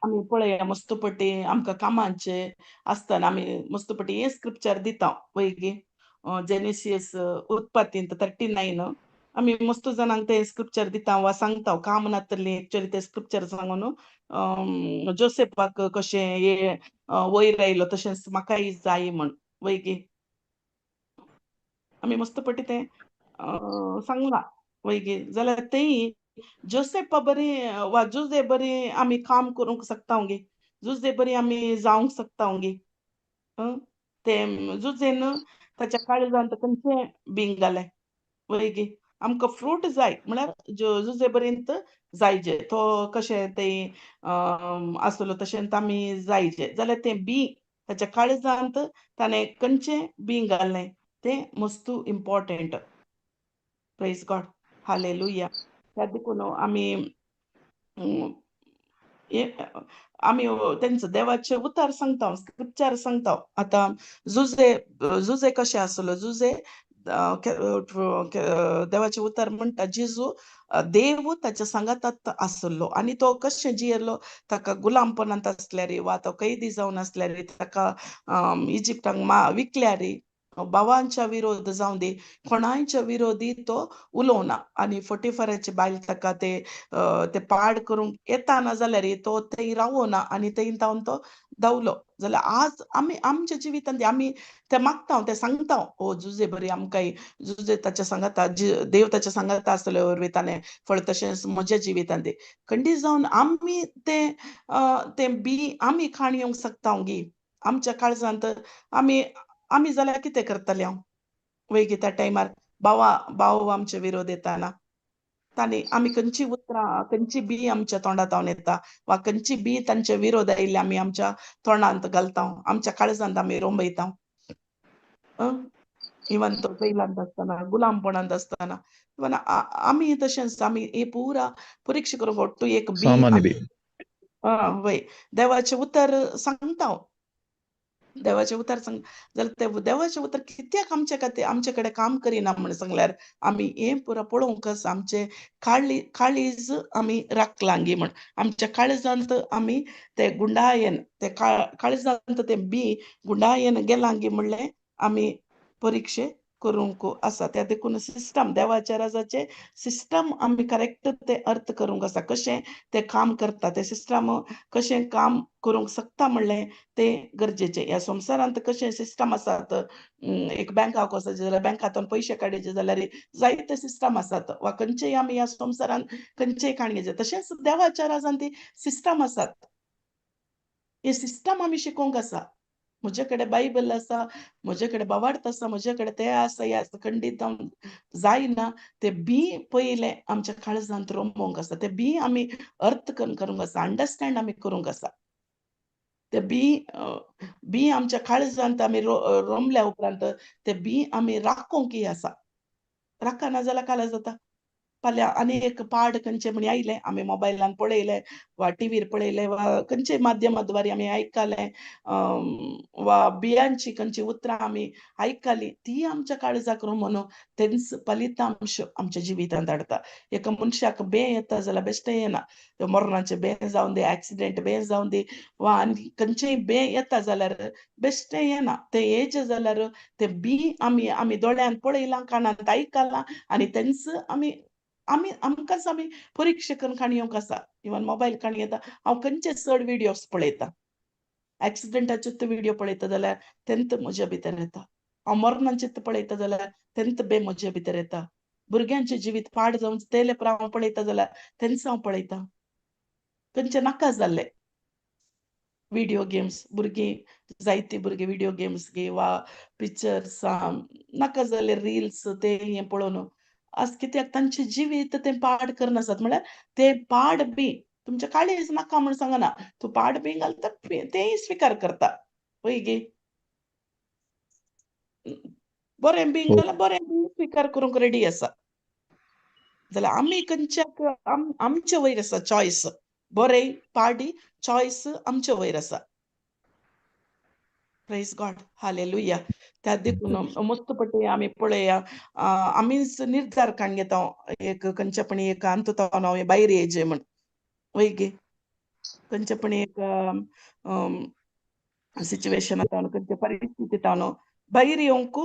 आमी पळया मस्तपटी आमकां कामाचे आसतना आमी मस्तपटी हें स्क्रिप्चर दिता वयगी. जेनेसिस उत्पत्तींत 39 आमी मस्त जाणांक तें स्क्रिप्चर दिता वा सांगता, काम नातलें एक्चुअली तें स्क्रिप्चर सांगून जोसेफाक कशें हे वयर आयलो तशेंच म्हाकाय जाय म्हण वयगी. आमी मस्तपटी तें सांगलां वयगी. जाल्यार तेंय जोसेफा बरी वा जुजे बरी आमी काम करूंक शकता गे, जुजे बरी आमी जावंक शकता गे. तें जुजेन ताच्या काळजांत खंयचें बींग घालें वयगी. आमकां फ्रूट जाय म्हळ्यार जुजे पर्यंत जायचे, तो कशें तें आसलो तशेंच आमी जायचे. जाल्यार तें बी ताच्या काळजांत ताणें खंयचें बीं घालें तें मस्तू इम्पॉर्टंट. Praise God, hallelujah. त्या देखून आमी आमी तेंचो देवाचें उतार सांगता, स्क्रिप्चर सांगता. आतां जुजे, जुजे कशें आसलो, जुजे देवाचें उतर म्हणटा जेजू देव ताच्या सांगातात आसलो आनी तो कशें जियेलो, ताका गुलामपणांत आसल्यार वा तो कैदी जावन आसल्यार, ताका इजिप्टाक विकल्यार, भावांच्या विरोध जावं दी, कोणायच्या विरोधी तो उलोवना. आनी फोटीफराची बायल ताका ते ते पाड करूंक येता ना जाल्यार तो थंय रावना आनी थंय तावन तो धांवलो. जाल्यार आज आमी आमच्या जिवितांत आमी ते मागता, ते सांगता, ओ जुजे बरी आमकां जुजे ताच्या सांगाता, देव ताच्या सांगाता आसले वरवीं ताणें फळ, तशेंच म्हज्या जिवितांत खंडीत जावन आमी तें तें बी आमी खाण येवंक शकता गी आमच्या काळजांत. आमी आमी जाल्यार कितें करतले हांव वयगी त्या टायमार भावा भाव आमचे विरोध येताना तांणी आमी खंयची उतरां, खंयची बी आमच्या तोंडांत येता वा खंयची बी तांचे विरोध आयिल्ले आमी आमच्या तोंडांत घालता, आमच्या काळजांत आमी रोंबयता. इवन तो जैलांत आसतना, गुलामपणांत आसतना, इवन आमी तशेंच आमी हे पुरा परिक्षा करूंक ಒಟ್ಟು एक बी. सामान्य बी. वय, देवाचें उतर सांगता हांव. देवाचें उतर सांग जाल्यार ते देवाचें उतर कित्याक आमचे खातीर, आमचे कडेन काम करिना म्हण सांगल्यार आमी हें पुरो पळोवंक आसा, आमचें काळीज आमी राखलां गी म्हण. आमच्या काळजांत आमी ते गुंडायेन, ते काळजांत ते बी गुंडायेन गेलां गी म्हणलें आमी परिक्षे करूंक आसा. त्या देखून सिस्टम, देवाच्या राजाचें सिस्टम आमी करेक्ट ते अर्थ करूंक आसा, कशें ते काम करता, ते सिस्टम कशें काम करूंक शकता म्हणलें तें गरजेचें. ह्या संवसारांत कशें सिस्टम आसात, एक बँकाक वचत जाल्यार बँकांतून पयशे काडचे जाल्यार जायते सिस्टम आसात, वा खंयचेय आमी ह्या संवसारांत खंयचेय काण घेवचें, तशेंच देवाच्या राजान ती सिस्टम आसात. हे सिस्टम आमी शिकोवंक आसा. म्हजे कडेन बायबल आसा, म्हजे कडेन भावार्थ आसा, म्हजे कडेन ते आसा, हे आसा, खंडीत जावन जायना. ते बी पयलें आमच्या काळजांत रोमोवंक आसा, ते बी आमी अर्थ करूंक आसा, अंडरस्टँड आमी करूंक आसा. ते बी बी आमच्या काळजांत आमी रोमल्या उपरांत ते बी आमी राखोवंकय आसा. राखना जाल्यार काला जाता. फाल्यां आनी एक पाड खंयचें म्हण आयलें, आमी मोबायलान पळयलें वा टिवीर पळयलें वा खंयचे माध्यमा द्वारे आमी आयकलें वा बियांची खंयची उतरां आमी आयकली, ती आमच्या काळजाक रोमून तेंच फलितांश आमच्या जिवितांत हाडटा. एका मनशाक बें येता जाल्यार बेश्टें येना. मरणाचें बें जावन दी, एक्सिडेंट बें जावन दी वा आनी खंयचेय बें येता जाल्यार बेश्टें येना. तें येयचें जाल्यार तें बी आमी आमी दोळ्यान पळयलां, कानांत आयकलां आनी तेंच आमी आमी आमकांच आमी परिक्षा करून काणी येवंक आसा. इवन मोबायल काणी येता, हांव खंयचे चड विडियोज पळयता, एक्सिडेंटाचे विडियो पळयता जाल्यार तेंत म्हज्या भितर येता. हांव मरणाचें पळयता जाल्यार तेंत बे म्हज्या भितर येता. भुरग्यांचें जिवीत पाड जावन ते लेपरा हांव पळयता जाल्यार तेंच हांव पळयता. खंयचे नाका जाल्ले विडियो गेम्स, भुरगीं जायतीं भुरगीं विडियो गेम्स गे वा पिक्चर्स, नाका जाल्ले रिल्स ते हें पळोवन आज कित्याक तांचें जिवीत तें पाड करनासात. म्हळ्यार ते पाड बी तुमचें काळीज नाका म्हण सांगना, तूं पाड बी घालता तेंय स्विकार करता, वय गे? बरें बी घाल्यार बरें बी स्विकार करूंक रेडी आसा. जाल्यार आमी खंयच्याक आमचे वयर आसा चॉयस, बरें पाडी चॉयस आमचे वयर आसा. Praise God, hallelujah. त्या देखून मस्त पटी आमी पळया, आमीच निर्धार काडून घेता एक खंयच्यापणी एक अंतू हांव भायर येयचें म्हण, वय गे? खंयच्यापणी एक सिच्युएशनांत, खंयच्या परिस्थितींत भायर येवंक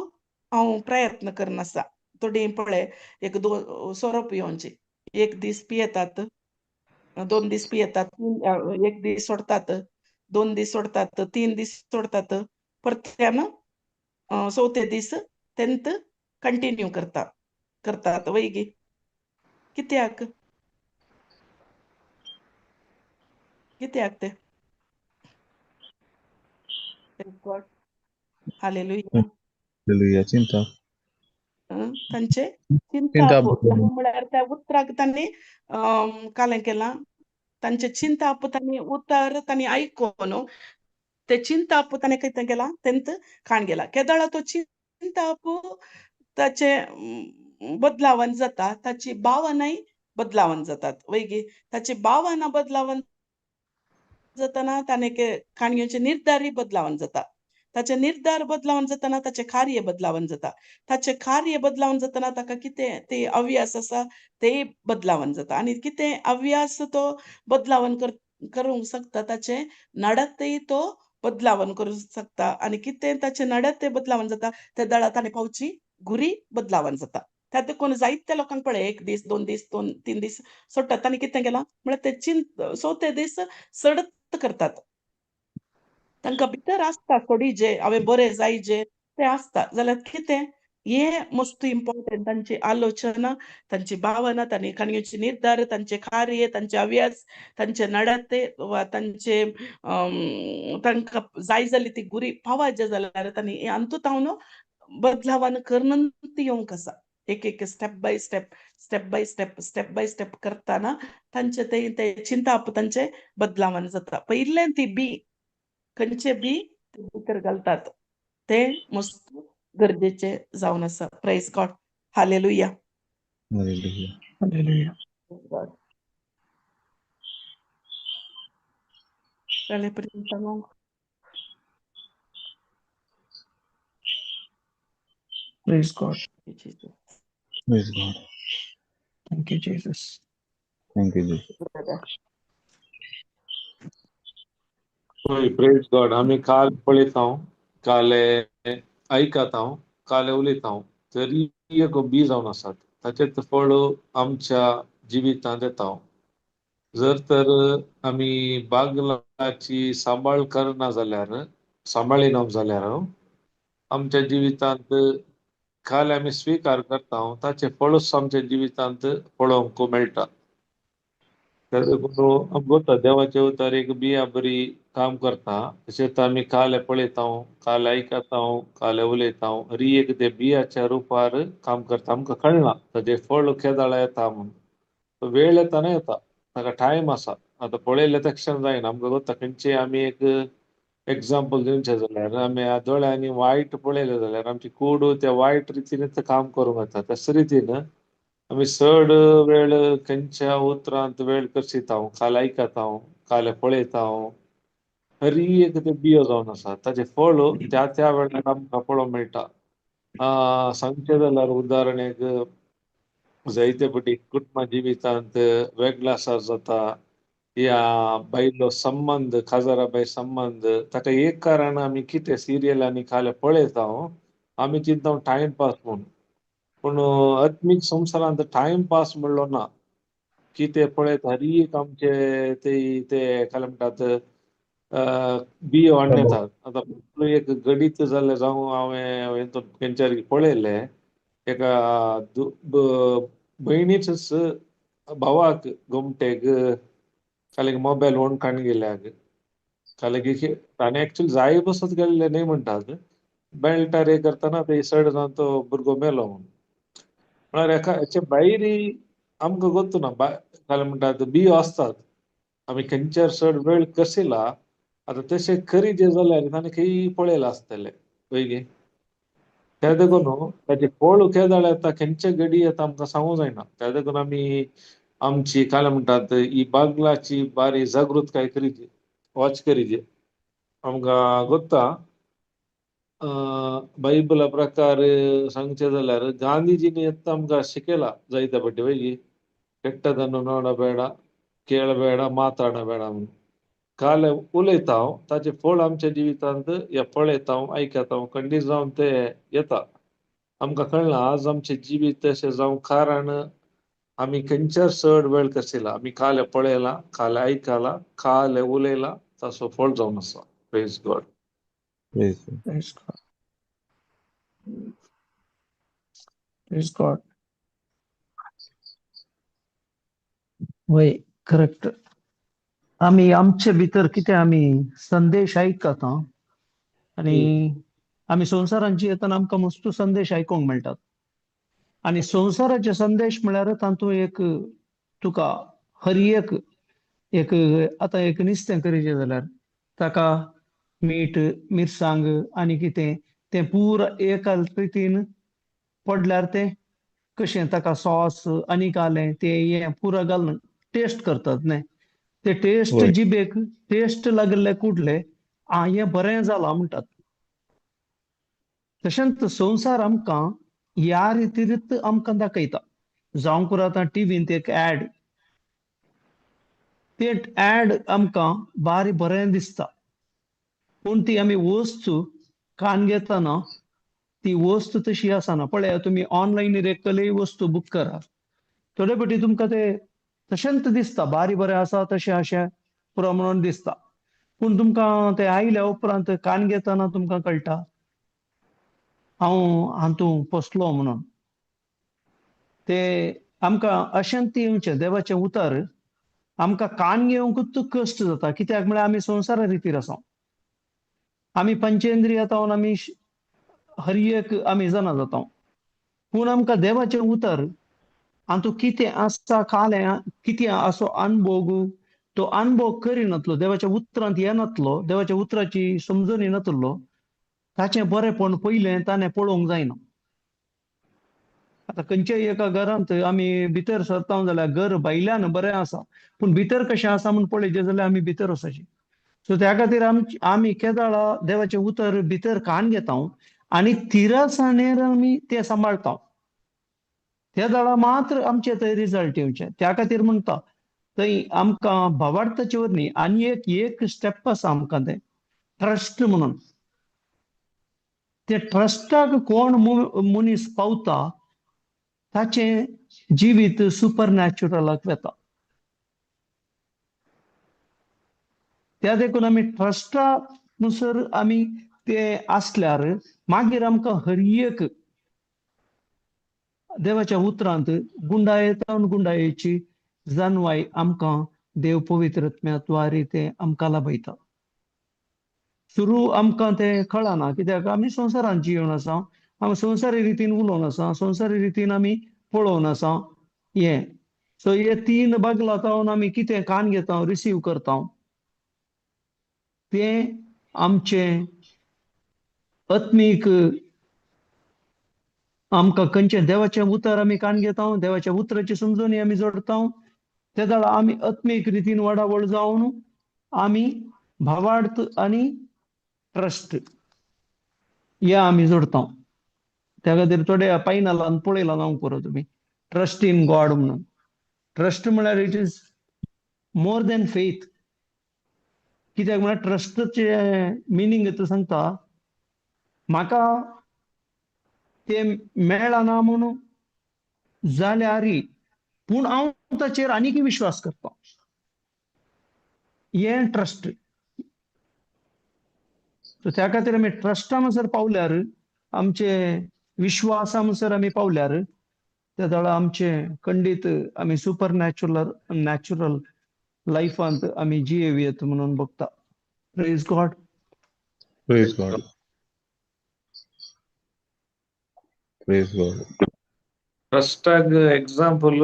हांव प्रयत्न करन आसा. थोडीं पळय एक दो सोरो पियोवची, एक दीस पियेतात, 2 दीस पियेतात, एक दीस सोडतात, 2 दीस सोडतात, 3 दीस सोडतात, परत्यान चवथे दीस तेंत कंटिन्यू करता करतात, वय गे? कित्याक? कित्याक ते? God, hallelujah. Hallelujah. चिंता. तांचे चिंता. चिंताप म्हळ्यार त्या उतराक तांणी कालें केलां, तांचे चिंताप तांणी उतर तांणी आयकोन ते चिंताप ताणें कितें केलां, तेंत खाण गेला. केदळा तो चिंताप ताचे बदलावन जाता, ताची भावनाय बदलावन जातात, वय गे? ताची भावना बदलावन जाताना ताणें काणयेचे निर्धारय बदलावन जाता. ताचे निर्धार बदलावन जाताना ताचें कार्य बदलावन जाता. ताचें कार्य बदलावन जाताना ताका कितें ते अव्यास आसा तेय बदलावन जाता. आनी कितें अव्यास तो बदलावन करूंक शकता, ताचें नडतय तो बदलावन करूंक शकता. आनी कितें ताचें नडत ते बदलावन जाता, ते दळा ताणें पावची गुरी बदलावन जाता. त्या देखून जायत्या लोकांक पळय, एक दीस, 2 दीस, 2-3 दीस सोडटात. तांणी कितें केलां म्हळ्यार ते चिंत चवथे दीस सडत करतात. तांकां भितर आसता थोडी जे हांवें बरें जाय जे ते आसता. जाल्यार कितें हें मस्त इम्पॉर्टंट, तांची आलोचना, तांची भावना, तांणी काणयेचे निर्धार, तांचे कार्य, तांचे अभ्यास, तांचे नडते वा तांचे तांकां जाय जाली ती गुरी पावाचे जाल्यार तांणी अंतू तावन बदलावान करून येवंक आसा. एक एक step by step, step by step, step by step करताना तांचे ते ते चिंताप तांचे बदलावन जाता. पयलें ती बी खंयचे बी ते भितर घालतात ते मस्त गरजेचे जावन आसा. Praise God. Hallelujah. Hallelujah. Hallelujah. जालें पर्यंत सांगूंक. Praise God. Jesus. Praise God. Thank you, Jesus. Thank you, Jesus. Brother. होय, प्रेज गॉड. आमी काल पळयता, काल आयकता, काल उलयता, तरी एक बी जावन आसात ताचें फळ आमच्या जिवितांत येता. जर तर आमी बागलाची सांबाळ करना जाल्यार, सांबाळिना जाल्यार आमच्या जिवितांत काल आमी स्विकार करता ताचें फळूच आमच्या जिवितांत पळोवंक मेळटा. देखून आमकां देवाचे उतर एक बिया बरी काम करता. तशेंच आमी काल पळयता, काल आयकता, काल उलयता, हरी एक ते बियाच्या रुपार काम करता. आमकां कळना ताजें फळ केदाळा येता म्हूण. वेळ येताना येता, ताका टायम आसा. आतां पळयलें तक्षण जायना. आमकां गोता खंयचे आमी एक एग्जाम्पल दिवचें जाल्यार आमी दोळ्यांनी वायट पळयलें जाल्यार आमची कूड त्या वायट रितीनच काम करूंक येता. तशे रितीन आमी चड वेळ खंयच्या उतरांत वेळ करसिता, काल आयकता, काल पळयता, हरी एक ते बियो जावन आसा ताचें फळ त्या त्या वेळार आमकां पळोवंक मेळटा. सांगचें जाल्यार उदाहरण एक जायते फावटी कुटुंबा जिवितांत वेगळासार जाता या बायलो संबंद, काजारा बाय संबंद, ताका एक कारण आमी कितें सिरियलांनी काल पळयता आमी चिंता टायम पास म्हूण. पूण आत्मीक संवसारांत टायम पास म्हणलो ना. कितें पळयता हरी एक आमचे ते ते काय म्हणटात बियो हाडून येतात. आतां एक गडीत जाल्लें जावं हांवें खंयच्यार पळयलें एका भयणीच भावाक गोमटेक काल मोबायल व्हरून काण गेल्याक काल ताणें एक्चुअली जाय बसत गेल्ले न्हय म्हणटात, बेल्टार हे करतना ते सड जावन तो भुरगो मेलो म्हूण. म्हळ्यार एका हेच्या भायर आमकां गोत्तू ना काय म्हणटात बियो आसतात. आमी खंयच्यार चड वेळ कसिला आतां तशें खरी जे जाल्यार ताणें खंय पळयलां आसतलें पळय. त्या देखून ताचे फळ केदाळ येता, खंयचे घडी येता आमकां सांगूंक जायना. त्या देखून आमी आमची काय म्हणटात ही बागलाची बारी जागृतकाय करीची, वॉच करीची. आमकां गोत्ता बायबला प्रकार सांगचें जाल्यार गांधीजींनी येता आमकां शिकयला जायते फावटी वयगी ಕೆಟ್ಟದನ್ನು ನೋಡಬೇಡ, ಕೇಳಬೇಡ, ಮಾತಾಡಬೇಡ म्हूण. काल उलयता हांव ताचें फळ आमच्या जिवितांत हे पळयता आयकता खंडीत जावन ते येता. आमकां कळना आज आमचें जिवीत तशें जावं कारण आमी खंयच्यार चड वेळ कसिला. आमी काल पळयला, काल आयकला, काल उलयला, ताचो फळ जावन आसा. Praise God. Praise God. Praise God. Praise God. वय करेक्ट. आमी आमचे भितर कितें आमी संदेश आयकता आनी आमी संवसारांची येतना आमकां मस्तू संदेश आयकूंक मेळटात. आनी संवसाराचे संदेश म्हळ्यार तातूंत एक तुका हर एक एक आतां एक नुस्तें करीचें जाल्यार ताका मीठ मिरसांग आनी कितें तें पुरा एका रितीन पडल्यार तें कशें ताका सॉस आनी घालें तें हें पुरा घालून टेस्ट करतात न्ही. ते टेस्ट जिबेक टेस्ट लागले कुडले आं हें बरें जालां म्हणटात. तशेंच संवसार आमकां ह्या रितीनच आमकां दाखयता. जावं पुरो आतां टिवींत एक एड, ते एड आमकां बारी बरें दिसता, पूण ती आमी वस्तू कान घेतना ती वस्तू तशी आसना. पळया तुमी ऑनलायन एकलेय वस्तू बूक करा, थोडे फावटी तुमकां ते तशेंच दिसता, बारी बरें आसा तशें अशें पुरो म्हणून दिसता, पूण तुमकां ते आयल्या उपरांत कान घेतना तुमकां कळटा हांव हातूंत फसलो म्हणून. ते आमकां अशेंच येवचें देवाचें उतर आमकां कान घेवंकूच कश्ट जाता. कित्याक म्हळ्यार आमी संवसारा रितीर आसा, आमी पंचेंद्रिया जावन आमी हर एक आमी जाणा जाता, पूण पूण आमकां देवाचें उतर आनी तूं कितें आसा खालें कितें असो अणभोग तो अणभव करिनातलो, देवाच्या उतरांत येनातलो, देवाच्या उतराची समजणी नातलो, ताचें बरेंपण पयलें ताणें पळोवंक जायना. आतां खंयच्याय एका घरांत आमी भितर सरता जाल्यार घर भायल्यान बरें आसा पूण भितर कशें आसा म्हूण पळयचें जाल्यार आमी भितर वचचें. सो त्या खातीर आमी केदाळा देवाचें उतर भितर कान घेता आनी तिरसाणेर आमी तें सांबाळटा, त्या दाडा मात्र आमचे थंय रिजल्ट येवचे. त्या खातीर म्हणटा थंय आमकां भावार्थाचे वरवीं आनी एक एक स्टेप आसा आमकां तें ट्रस्ट म्हणून. ते ट्रस्टाक कोण मनीस पावता ताचें जिवीत सुपर नॅचरलाक वता. त्या देखून आमी ट्रस्टा म्हणसर आमी ते आसल्यार मागीर आमकां हर एक देवाच्या उतरांत गुंडायेता गुंडायेची जानवाय आमकां देव पवित्र आत्म्या ते आमकां लाभयता. सुरू आमकां तें कळना कित्याक आमी संवसारांत जिवन आसा, आमी संवसारी रितीन उलोवन आसा, संवसारी रितीन आमी पळोवन आसा हें. सो हे तीन बागला जावन आमी कितें कान घेता, रिसीव करता, तें आमचें आत्मीक आमकां खंयचें देवाचें उतर आमी कान घेता, देवाच्या उतराची समजणी आमी जोडटा, ते जाल्यार आमी आत्मीक रितीन वाडावळ जावन आमी भावार्थ आनी ट्रस्ट हे आमी जोडटा. त्या खातीर थोडे पायनालान पळयलां जावंक पुरो तुमी ट्रस्ट इन गॉड म्हणून. ट्रस्ट म्हळ्यार it is more than faith. कित्याक म्हळ्यार ट्रस्टचें मिनींग सांगता म्हाका तें मेळना म्हणून जाल्यार पूण हांव ताचेर आनीकय विश्वास करता, हें ट्रस्ट. सो त्या खातीर आमी ट्रस्टा म्हणसर पावल्यार, आमचे विश्वासा म्हणसर आमी पावल्यार त्या वेळार आमचे खंडीत आमी सुपर नॅचरल लायफांत आमी जियेवयेत म्हणून बघता. Praise God. Praise God. Praise God. ट्रस्टाक example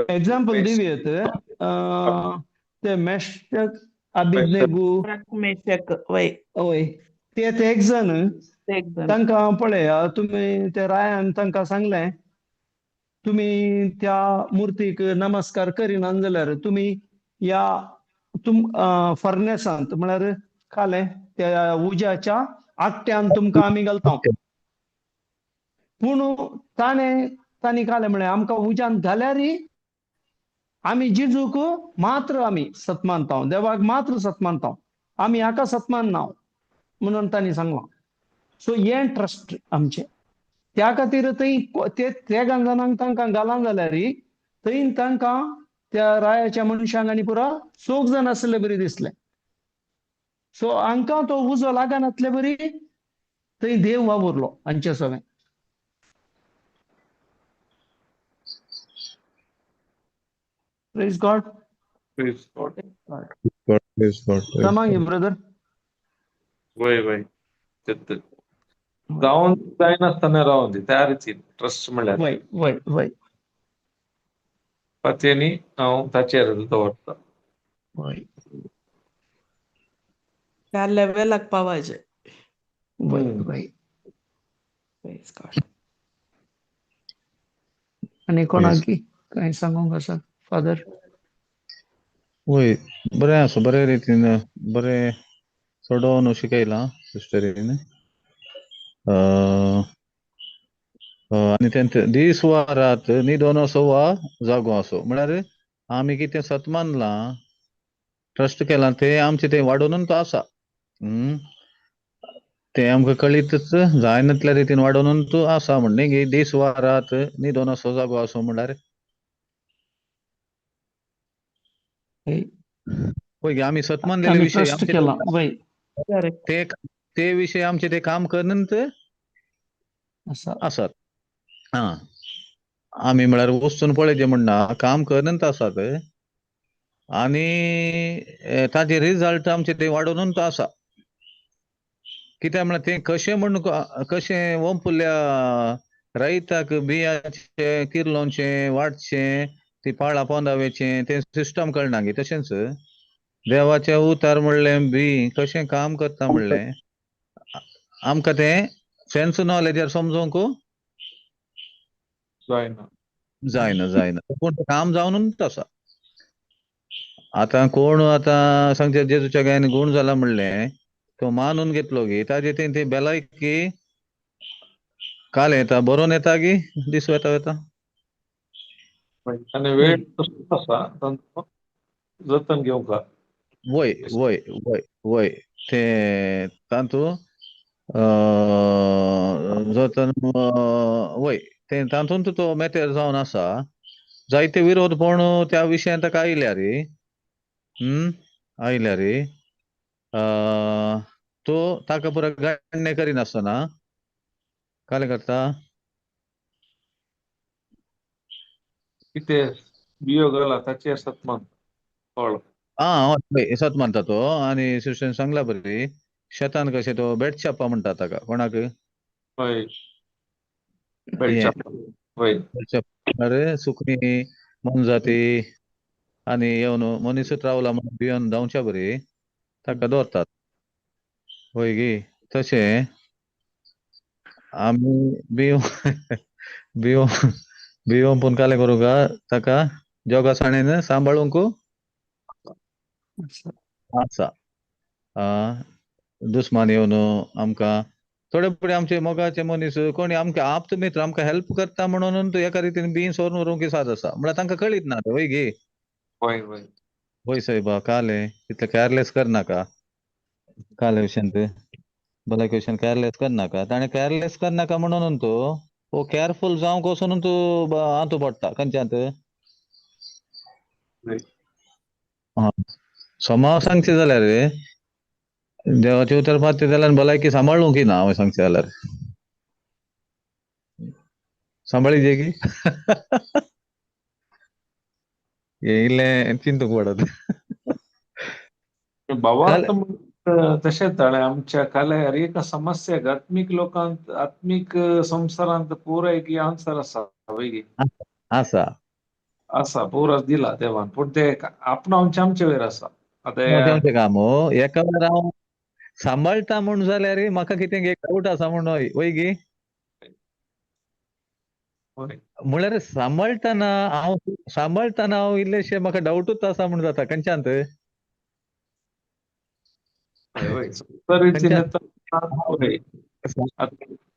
example दिवयेत ते मेशक अबिदनेगू मेशक वय वय ते एक जण तांकां पळया तुमी ते रायान तांकां सांगलें तुमी त्या मुर्तीक नमस्कार करिना जाल्यार तुमी ह्या तुम फर्नेसांत म्हळ्यार कालें त्या उज्याच्या आट्यान तुमकां आमी घालता. पूण ताणें तांणी कालें म्हळें आमकां उज्यान घाल्यार आमी जिजूक मात्र आमी सत्मानता, देवाक मात्र सत्मानता, आमी हाका सत्मान ना म्हणून तांणी सांगलां. सो हें ट्रस्ट आमचें. त्या खातीर थंय ते तेगां जाणांक तांकां घालां जाल्यार थंय तांकां त्या रायाच्या मनशांक आनी पुरा चौग जाण आसले बरी दिसलें. सो हांकां तो उजो लागनातले बरी थंय देव वावुरलो हांचे सगळें. Praise God. Praise God. Praise God. तमांगी brother. वय वय जावन जायनासतना रावन दी त्या रितीन ट्रस्ट म्हणल्यार वय वय वय पातयेनी हांव ताचेर दवरता. वय त्या लेवलाक पावाजे. वय वय. Praise God. आनी कोणाकी कांय सांगूंक आसा फादर? वय बरें आसा, बरे रितीन बरें चडोवन शिकयलां सिस्टरीन. आनी तें दीस वा रात न्हिदोन असो वा जागो असो म्हळ्यार आमी कितें सत मानलां ट्रस्ट केलां तें आमचें तें वाडोवन तो आसा. तें आमकां कळीतच जायनातल्या रितीन वाडोवन तूं आसा म्हण न्ही, दीस वा रात न्हिदोन असो जागो असो म्हळ्यार पळय आमी सत मानलेले विशय ते विशय आमचे ते काम करनंत आसात. हा आमी म्हळ्यार वचून पळयचें म्हणना, काम करनंत आसात आनी ताजे रिजल्ट आमचे ते वाडोवन तो आसा. कित्याक म्हळ्यार तें कशें म्हण कशें वंपुल्ल्या रयताक बियाचें किर्लोचें वाटचें ती पाळां पोंदा वेचें तें सिस्टम कळना गी. तशेंच देवाचें उतार म्हणलें बी कशें काम करता म्हणलें आमकां तें सेन्स नॉलेजार समजोंक जायना जायना जायना, पूण काम जावनूच आसा. आतां कोण आतां सांगचे जेजूच्या गायन गूण जाला म्हणलें तो मानून घेतलो गी ताजे तें ती बेलायकी काल येता बरोवन येता गी दीस वेता वेता. आनी वेळ तसोच आसा तांचो जतन घेवंक. वय वय वय वय ते तातूंत जतन वय ते तातूंत तो मेतेर जावन आसा. जायते विरोध पण त्या विशयांत ताका आयल्या रे, आयल्या रे. तो ताका पुरो गाडणे करिनासतना कालें करता कितें बियो घाला ताचेर सतमान कळ्ळो. आं हय सत मानता तो. आनी सिस्टन सांगला बरी शेतान कशें तो बेटछापा म्हणटा ताका कोणाक हय बेटछापा. हय अरे सुकणीं मोनजाती आनी येवन मनीसूच रावला म्हणून भिवन धांवच्या बरी ताका दवरतात. हय गी तशें आमी भिवन भिवन भिवन पूण कालें करूंक ताका जोगासाणेन सांबाळूंक आसा. दुस्मान येवन आमकां थोडे फुडें आमचे मोगाचे मनीस कोणी आमकां आप्त मित्र आमकां हेल्प करता म्हणून तूं एका रितीन बीन सोरून व्हरूंक साद आसा म्हळ्यार तांकां कळीत ना तें. वय गे हय हय वय सायबा कालें तितलें कॅरलेस करनाका, काले विशयांत भलायके विशयान कॅरलेस करनाका. ताणें कॅरलेस करनाका म्हणून तूं हो कॅरफूल जावंक वचून तूं आंतू पडटा खंयच्यांत. सोमाव सांगचें जाल्यार रे देवाचें उतर पात्य जाल्यार भलायकी सांबाळूंक ना हांवें सांगचें जाल्यार सांबाळी जे की हें इल्लें चिंतूंक पडत. बाबा तशेंच ताणें आमच्या काल्यार एका समस्याक आत्मीक लोकांत आत्मीक संवसारांत पुराय की आन्सर आसा वय आसा आसा पुरो दिला देवान, पूण ते आपणावचे आमचे वयर आसा. आतां काम हो एका वेळार हांव सांबाळटा म्हूण जाल्यार म्हाका कितें एक डावट आसा म्हूण. हय वय गी म्हळ्यार सांबाळटना हांव सांबाळटना हांव इल्लेशें म्हाका डावटूच आसा म्हूण जाता खंयच्यांत.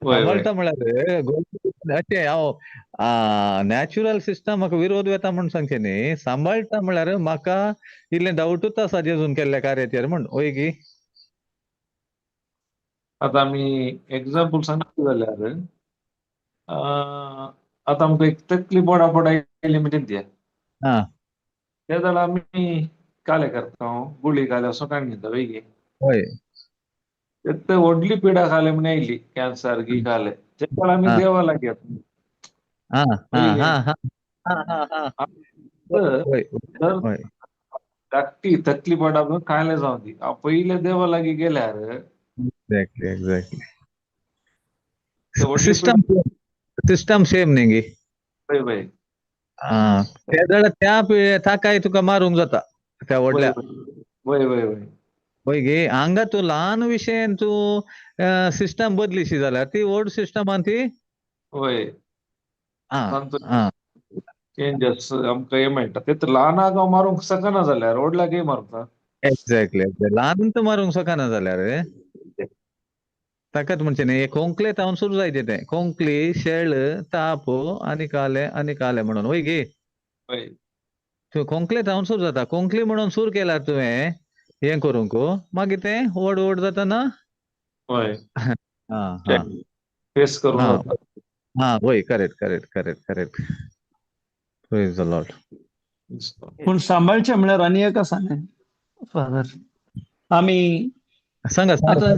सांबाळटा म्हळ्यार अशें हांव नॅचरल सिस्टम म्हाका विरोध येता म्हूण सांगचें न्ही, सांबाळटा म्हळ्यार म्हाका इल्लें डावटूच आसा जेजून केल्ल्या कार्याचेर म्हूण. वय गी आतां आमी एग्जाम्पल सांगता जाल्यार आतां आमकां एक तकली बोडा बोडा येयली म्हणजे दिया ते जाल्यार आमी काले करता गुळी घाले असो काडून घेता वय गे. हय ते व्हडली पिडा खाले म्हण येयली कॅन्सर गी खाले ते आमी देवा लागीं धाकटी तकली पडा कायले जावं दी पयले देवा लागीं गेल्यार. Exactly exactly system system same न्ही गी. वय वय ते जाल्यार त्या ताकाय तुका मारूंक जाता त्या व्हडल्या. वय वय वय वय गे हांगा तूं ल्हान विशयान तूं सिस्टम बदलीशी जाल्यार ती व्हड सिस्टमान ती वय चेंजस आमकां हे मेळटा. ते ल्हानाक हांव मारूंक शकना जाल्यार व्हडल्याकय मारता. एक्झॅक्टली ल्हान तर मारूंक शकना जाल्यार ताकाच म्हणचें न्ही खोंकले तावन सुरू जायचे तें खोंकली शेळ ताप आनी काले आनी काले म्हणून. वय गे तूं खोंकले तावन सुरू जाता, खोंकली म्हणून सुरू केल्यार तुवें हें करूंक मागीर तें व्हड व्हड जाता ना. फेस करूंक. हां वय correct correct correct correct. Praise the Lord. पूण सांबाळचें म्हळ्यार आनी एक आसा न्ही फादर, आमी सांगा आतां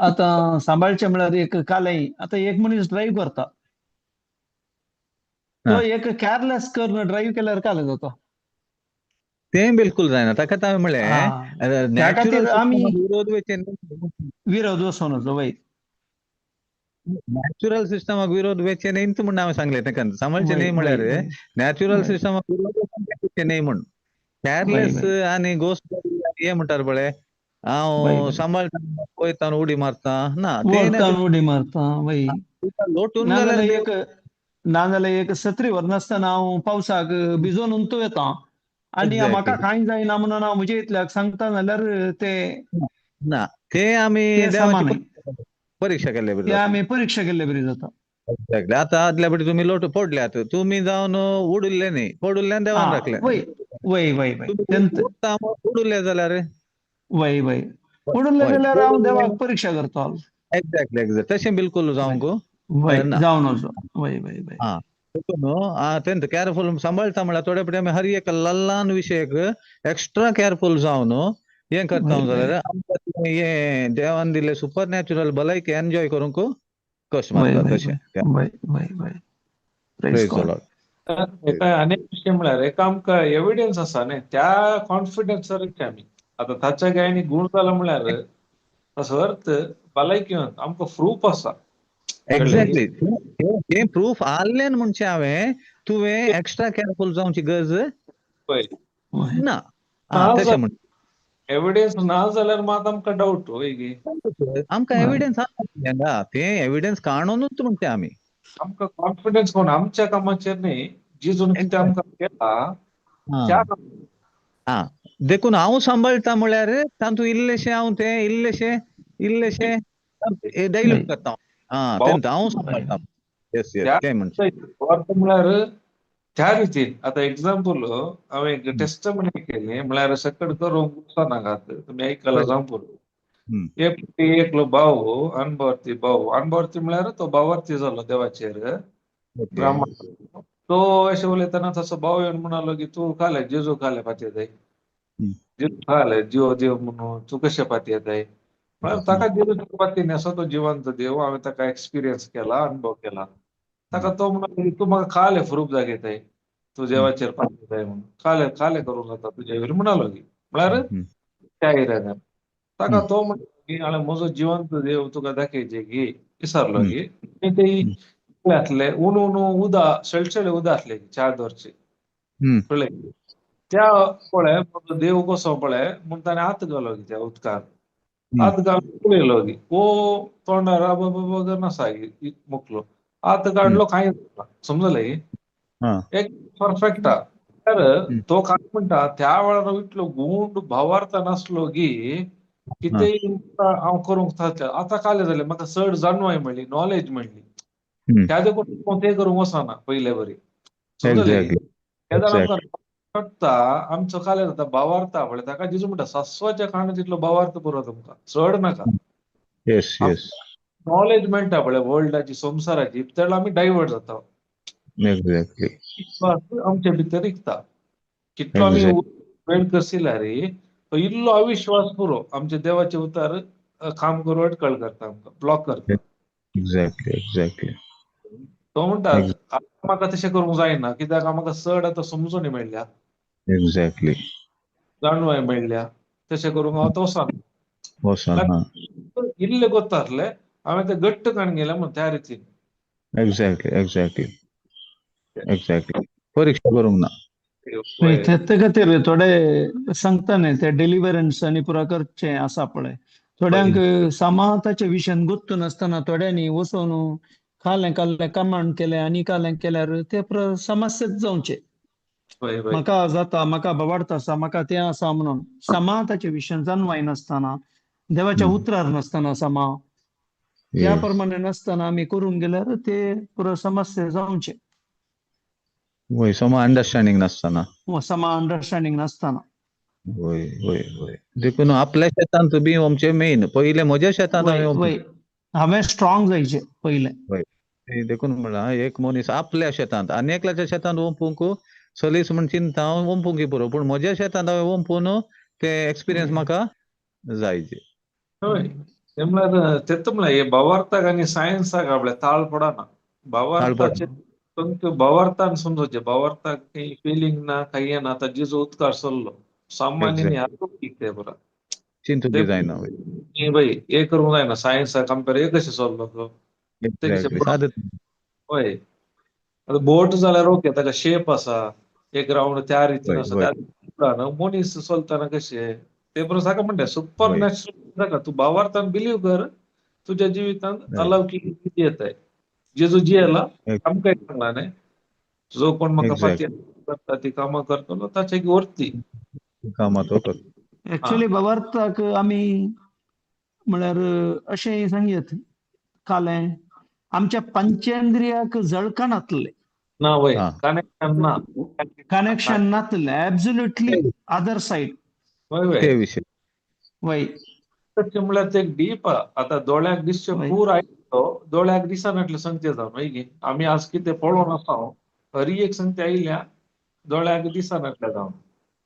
आतां सांबाळचें म्हळ्यार एक कालय आतां एक मनीस ड्रायव्ह करता तो एक कॅरलेस करून ड्रायव्ह केल्यार काल जाता तें बिलकुल जायना. ताका हांवें म्हणलें त्या खातीर आमी विरोध वचून वय. नॅचरल सिस्टमाक विरोध वेचे न्ही म्हूण हांवें सांगलें तेका, सांबाळचें वय न्ही वय म्हळ्यार वय नॅचरल वय सिस्टमाक विरोध वेचे न्ही म्हूण. वय केअरलेस वय आनी गोश्ट हे म्हणटात पळय, वय हांव वय सांबाळटा वयता उडी मारता ना, ते वळता उडी मारता वय. लोटून जाल्यार नाजाल्यार एक नाजाल्यार एक सत्री व्हरनासतना हांव पावसाक भिजोवन उंतू येता आनी म्हाका एक्झॅक्टली कांय जायना म्हणून हांव म्हजे इतल्याक सांगता जाल्यार ते ना, ते आमी ते समा देवाची न्हय, परीक्षा केल्ले बरी ते जाता. आमी परीक्षा केल्ले बरी जाता. एक्झॅक्टली. आतां आदल्या पटी तुमी लोट पडल्यात, तुमी जावन उडुल्ले न्ही, पडुल्ल्यान देवान राखले. वय वय वय वय तुमी तेंत उडटा उडुल्ले जाल्यार वय वय उडुल्ले वय जाल्यार हांव पडुल्ले देवाक परीक्षा करतलो. एक्झॅक्टली एक्झॅक्ट तशें बिलकुल वय जावंक वय ना. जावन वचो वय वय वय आं देखून तेंत केअरफूल सांबाळटा म्हळ्यार थोडे फावटी आमी हर एक ल्हान विशयाक एक्स्ट्रा केअरफूल जावन हें करता वय वय जाल्यार आमकां हें देवान दिल्लें सुपर नॅचरल भलायकी एन्जॉय करूंक कश्ट वय मारता वय तशें. वय वय वय प्रेज प्रेज the God. Lord. एका अनेक विशय म्हळ्यार एका आमकां एविडन्स आसा न्ही, त्या कॉन्फिडन्सार आमी आतां ताच्या गायनी गूण जाला म्हळ्यार ताचो अर्थ भलायकी आमकां प्रूफ आसा. एक्झॅक्टली हें प्रूफ आहलें म्हणचें हांवें तुवें एक्स्ट्रा केअरफूल जावची गरज पळय वय ना. आं तशें म्हण एविडन्स ना जाल्यार मात आमकां डावट वय गी, आमकां वय एविडन्स आसा हांगा, तें एविडन्स काणूनच म्हणचे आमी. आमकां कॉन्फिडन्स कोण आमच्या कामाचेर न्ही, जेजून कितें आमकां केला त्या आं देखून हांव सांबाळटा म्हळ्यार तातूंत इल्लेशें हांव तें इल्लेशें इल्लेशें डायल्यूट करता. आं तें हांव सांबाळटा. येस येस तें म्हणचें अर्थ म्हळ्यार त्या रितीन आतां एग्जाम्पल हांवें एक टेस्टमनी केली म्हळ्यार सकड करूंक वचनाकात, तुमी आयकलां जावं पुरो. एक एकलो भाव अनभावार्थी भाव, अनभावार्थी म्हळ्यार तो भावार्थी जालो देवाचेर ब्राह्मण. तो अशें उलयतना तसो भाव येवन म्हणालो की तूं खाले जेजू खाले पातयेताय, जेजू खाले जिव देव म्हणून तूं कशें पातयेताय म्हळ्यार ताका जेजूच्या पातयेन आसा तो जिवंत देव, हांवें ताका एक्सपिरियन्स केला, अनुभव केला. ताका तो म्हणालो की तूं म्हाका खाले प्रूफ दाखयताय, तूं देवाचेर पातयेताय म्हणून, खाले खाले करूंक जाता तुजे वयर म्हणालो की म्हळ्यार त्या इराद्यान ताका तो म्हणलो की हांवें म्हजो जिवंत देव तुका दाखयचे की विसरलो की ते आसले उणू उणू उदा सळसळे उदा आसले चार दवरचे कळ्ळें त्या पळय म्हजो देव कसो पळय म्हूण ताणें हात घालो की त्या उदकान, हात घालून पळयलो की ओ तोंडार बगर नासा की मुकलो हात काडलो कांय समजलें की एक परफेक्ट. तर तो काय म्हणटा त्या वेळार इतलो गुंड भावार्थ नासलो की कितेंय हांव करूंक थारता. आतां कालें जालें म्हाका चड जाणवाय मेळ्ळी, नॉलेज मेळ्ळी, त्या देखून हांव तें करूंक वचना पयले बरी समजलें. तेन्ना आमकां कळटा आमचो कालें जाता भावार्थ पळय ताका जेजू म्हणटा सासवाच्या कांडांत तितलो भावार्थ पुरो तुमकां, चड नाका. येस येस नॉलेज मेळटा पळय वर्ल्डाची संवसाराची, तेन्ना आमी डायवर्ट जाता. एक्झॅक्टली आमच्या भितर रिगता कितलो आमी वेळ करशिल्यार तो इल्लो अविश्वास पुरो आमच्या देवाचे उतार काम करूं अटकळ करता, आमकां ब्लॉक करता. एक्झॅक्टली एक्झॅक्टली तो म्हणटा आतां म्हाका तशें करूंक जायना कित्याक म्हाका चड आतां समजून मेळ्ळ्या, एक्झॅक्टली जाणवाय मेळ्ळ्या, तशें करूंक हांव तो वचना. इल्ले गोत्तासले हांवें ते घट्ट काण गेले म्हूण त्या रितीन. एक्झॅक्टली एक्झॅक्टली एक्झॅक्टली परीक्षा करूंक ना. ते खातीर थोडे सांगता न्ही ते डिलिवरन्स आनी पुरा करचें आसा पळय, थोड्यांक समाताचे विशयान गुत्तू नासतना थोड्यांनी वचून खालें खाल्लें कमांड केलें आनी खालें केल्यार ते समस्येच जावचे, म्हाका जाता म्हाका बाबार्थ आसा म्हाका तें आसा म्हणून समाताचे विशयान जाणवाय नासतना, देवाच्या उतरार नासतना, समा त्या प्रमाणे नासतना आमी करूंक गेल्यार ते पुरो समस्या जावचे. वय समा अंडरस्टँडींग नासतना, समा अंडरस्टँडींग नासतना. वय वय वय देखून आपल्या शेतांत बी आमचें मेन पयलें म्हज्या शेतांत वय हांवें स्ट्रॉंग जायचें पयलें. वय देखून म्हणलां एक मनीस आपल्या शेतांत आनी एकल्याच्या शेतांत ओंपूंक सलीस म्हण चिंता हांव ओंपूंक पुरो, पूण म्हज्या शेतांत हांवें ओंपून ते एक्सपिरियन्स म्हाका जायचे. हय तें म्हळ्यार तेत म्हळ्यार हे भावार्थाक आनी सायन्साक आपल्या ताळ पडना. भावार्थाचे तुमकां भावार्थान समजोचें, भावार्थाक काही फिलिंग ना काही ना. आतां जेजू उदकार सरलो सामान्य न्ही ते बरो चिंतूंक जायना बाई हे करूंक जायना सायन्साक कंपेर हे कशें सरलो तो ते कशें एक्झॅक्टली सादें. हय, आतां बोट जाल्यार ओके, ताका शेप आसा, एक रावंड त्या रितीन वय आसा, वय त्या रितीन मनीस चलतना कशें ते बरोबर सारकें म्हणटा, सुपर वय नॅचरल जाका तूं भावार्थान बिलीव कर, तुज्या जिवितांत वय अलौकीक रिती येताय. जेजू जियेला आमकां सांगला न्ही, जो कोण म्हाका एक्झॅक्टली फाती करता ती कामां करतलो ताचे वरती. कामां तो करता. एक्चुअली भावार्थाक आमी म्हळ्यार अशें सांगयत कालें आमच्या पंचेंद्रियाक जळकनातले ना वय, हा. कनेक्शन ना. कनेक्शन नातलें, ऍब्सोल्युटली अदर सायड. वय वय ते विशय. वय. तशें म्हणल्यार ते डीप. आतां दोळ्याक दिसचें वय. पूर आयलो, दोळ्याक दिसनातलें संगते जावन वय गे. आमी आज कितें पळोवन आसा, हरी एक संगते आयल्या दोळ्याक दिसनातलें जावन.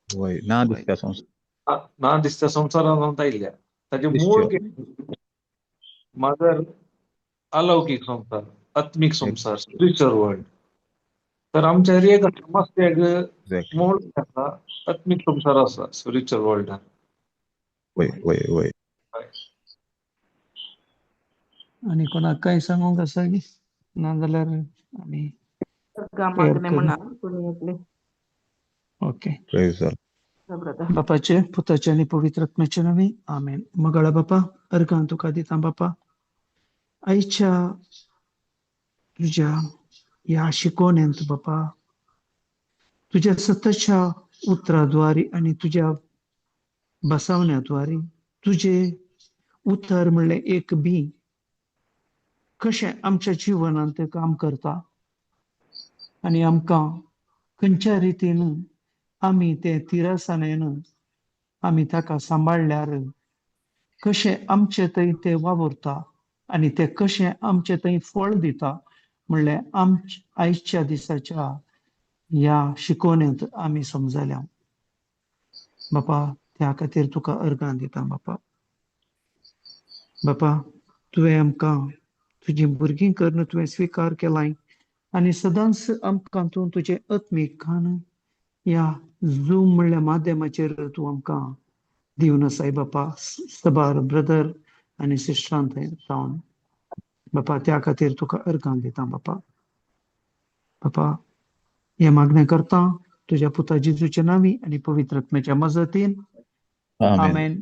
वय, ना वय. दिसता संवसार. ना दिसता संवसारांत आयल्या ताचें मूळ दिसच्यो. कितें माजर अलौकीक संवसार, आत्मीक संवसार, स्पिरिच्युअल वर्ल्ड. तर आमच्या हरी एक समस्याक एक्झॅक्टली मूळ आसा आत्मीक संवसार आसा, स्पिरिच्युअल वर्ल्डान. वय वय वय. आनी कोणाक कांय सांगूंक आसा की ना जाल्यार आमी तयार मागणें करू. म्हणा कोणी येतले. ओके. प्रेज the brother. बापाचे, पुताचे आनी पवित्र आत्म्याचे नांवी आमेन. मगळा बापा, अर्गां तुका दिता बापा, आयच्या तुज्या ह्या शिकवणेंत बापा, तुज्या सततच्या उतराद्वारे आनी तुज्या बसावण्याद्वारे तुजें उतर म्हणलें एक बी कशें आमच्या जिवनांत तें काम करता आनी आमकां खंयच्या रितीन आमी ते तिरसाणेन आमी ताका सांबाळ्ळ्यार कशें आमचे थंय ते वावुरता आनी ते कशें आमचे थंय फळ दिता म्हणलें आयच्या दिसाच्या ह्या शिकवणेंत आमी समजल्या बापा. त्या खातीर तुका अर्गां दिता बापा. बापा, तुवें आमकां तुजीं भुरगीं करून तुवें स्विकार केलाय आनी सदांच आमकां तूं तुजें आत्मीक खाण ह्या झूम म्हणल्या माध्यमाचेर तूं आमकां दिवन आसाय बापा, सबार ब्रदर आनी सिस्टरां थंय जावन बापा. त्या खातीर तुका अर्गां दिता बापा. बापा, हें मागणें करता तुज्या पुता जेजूच्या नांवी आनी पवित्र आत्म्याच्या मजतीन. आमेन. आमेन.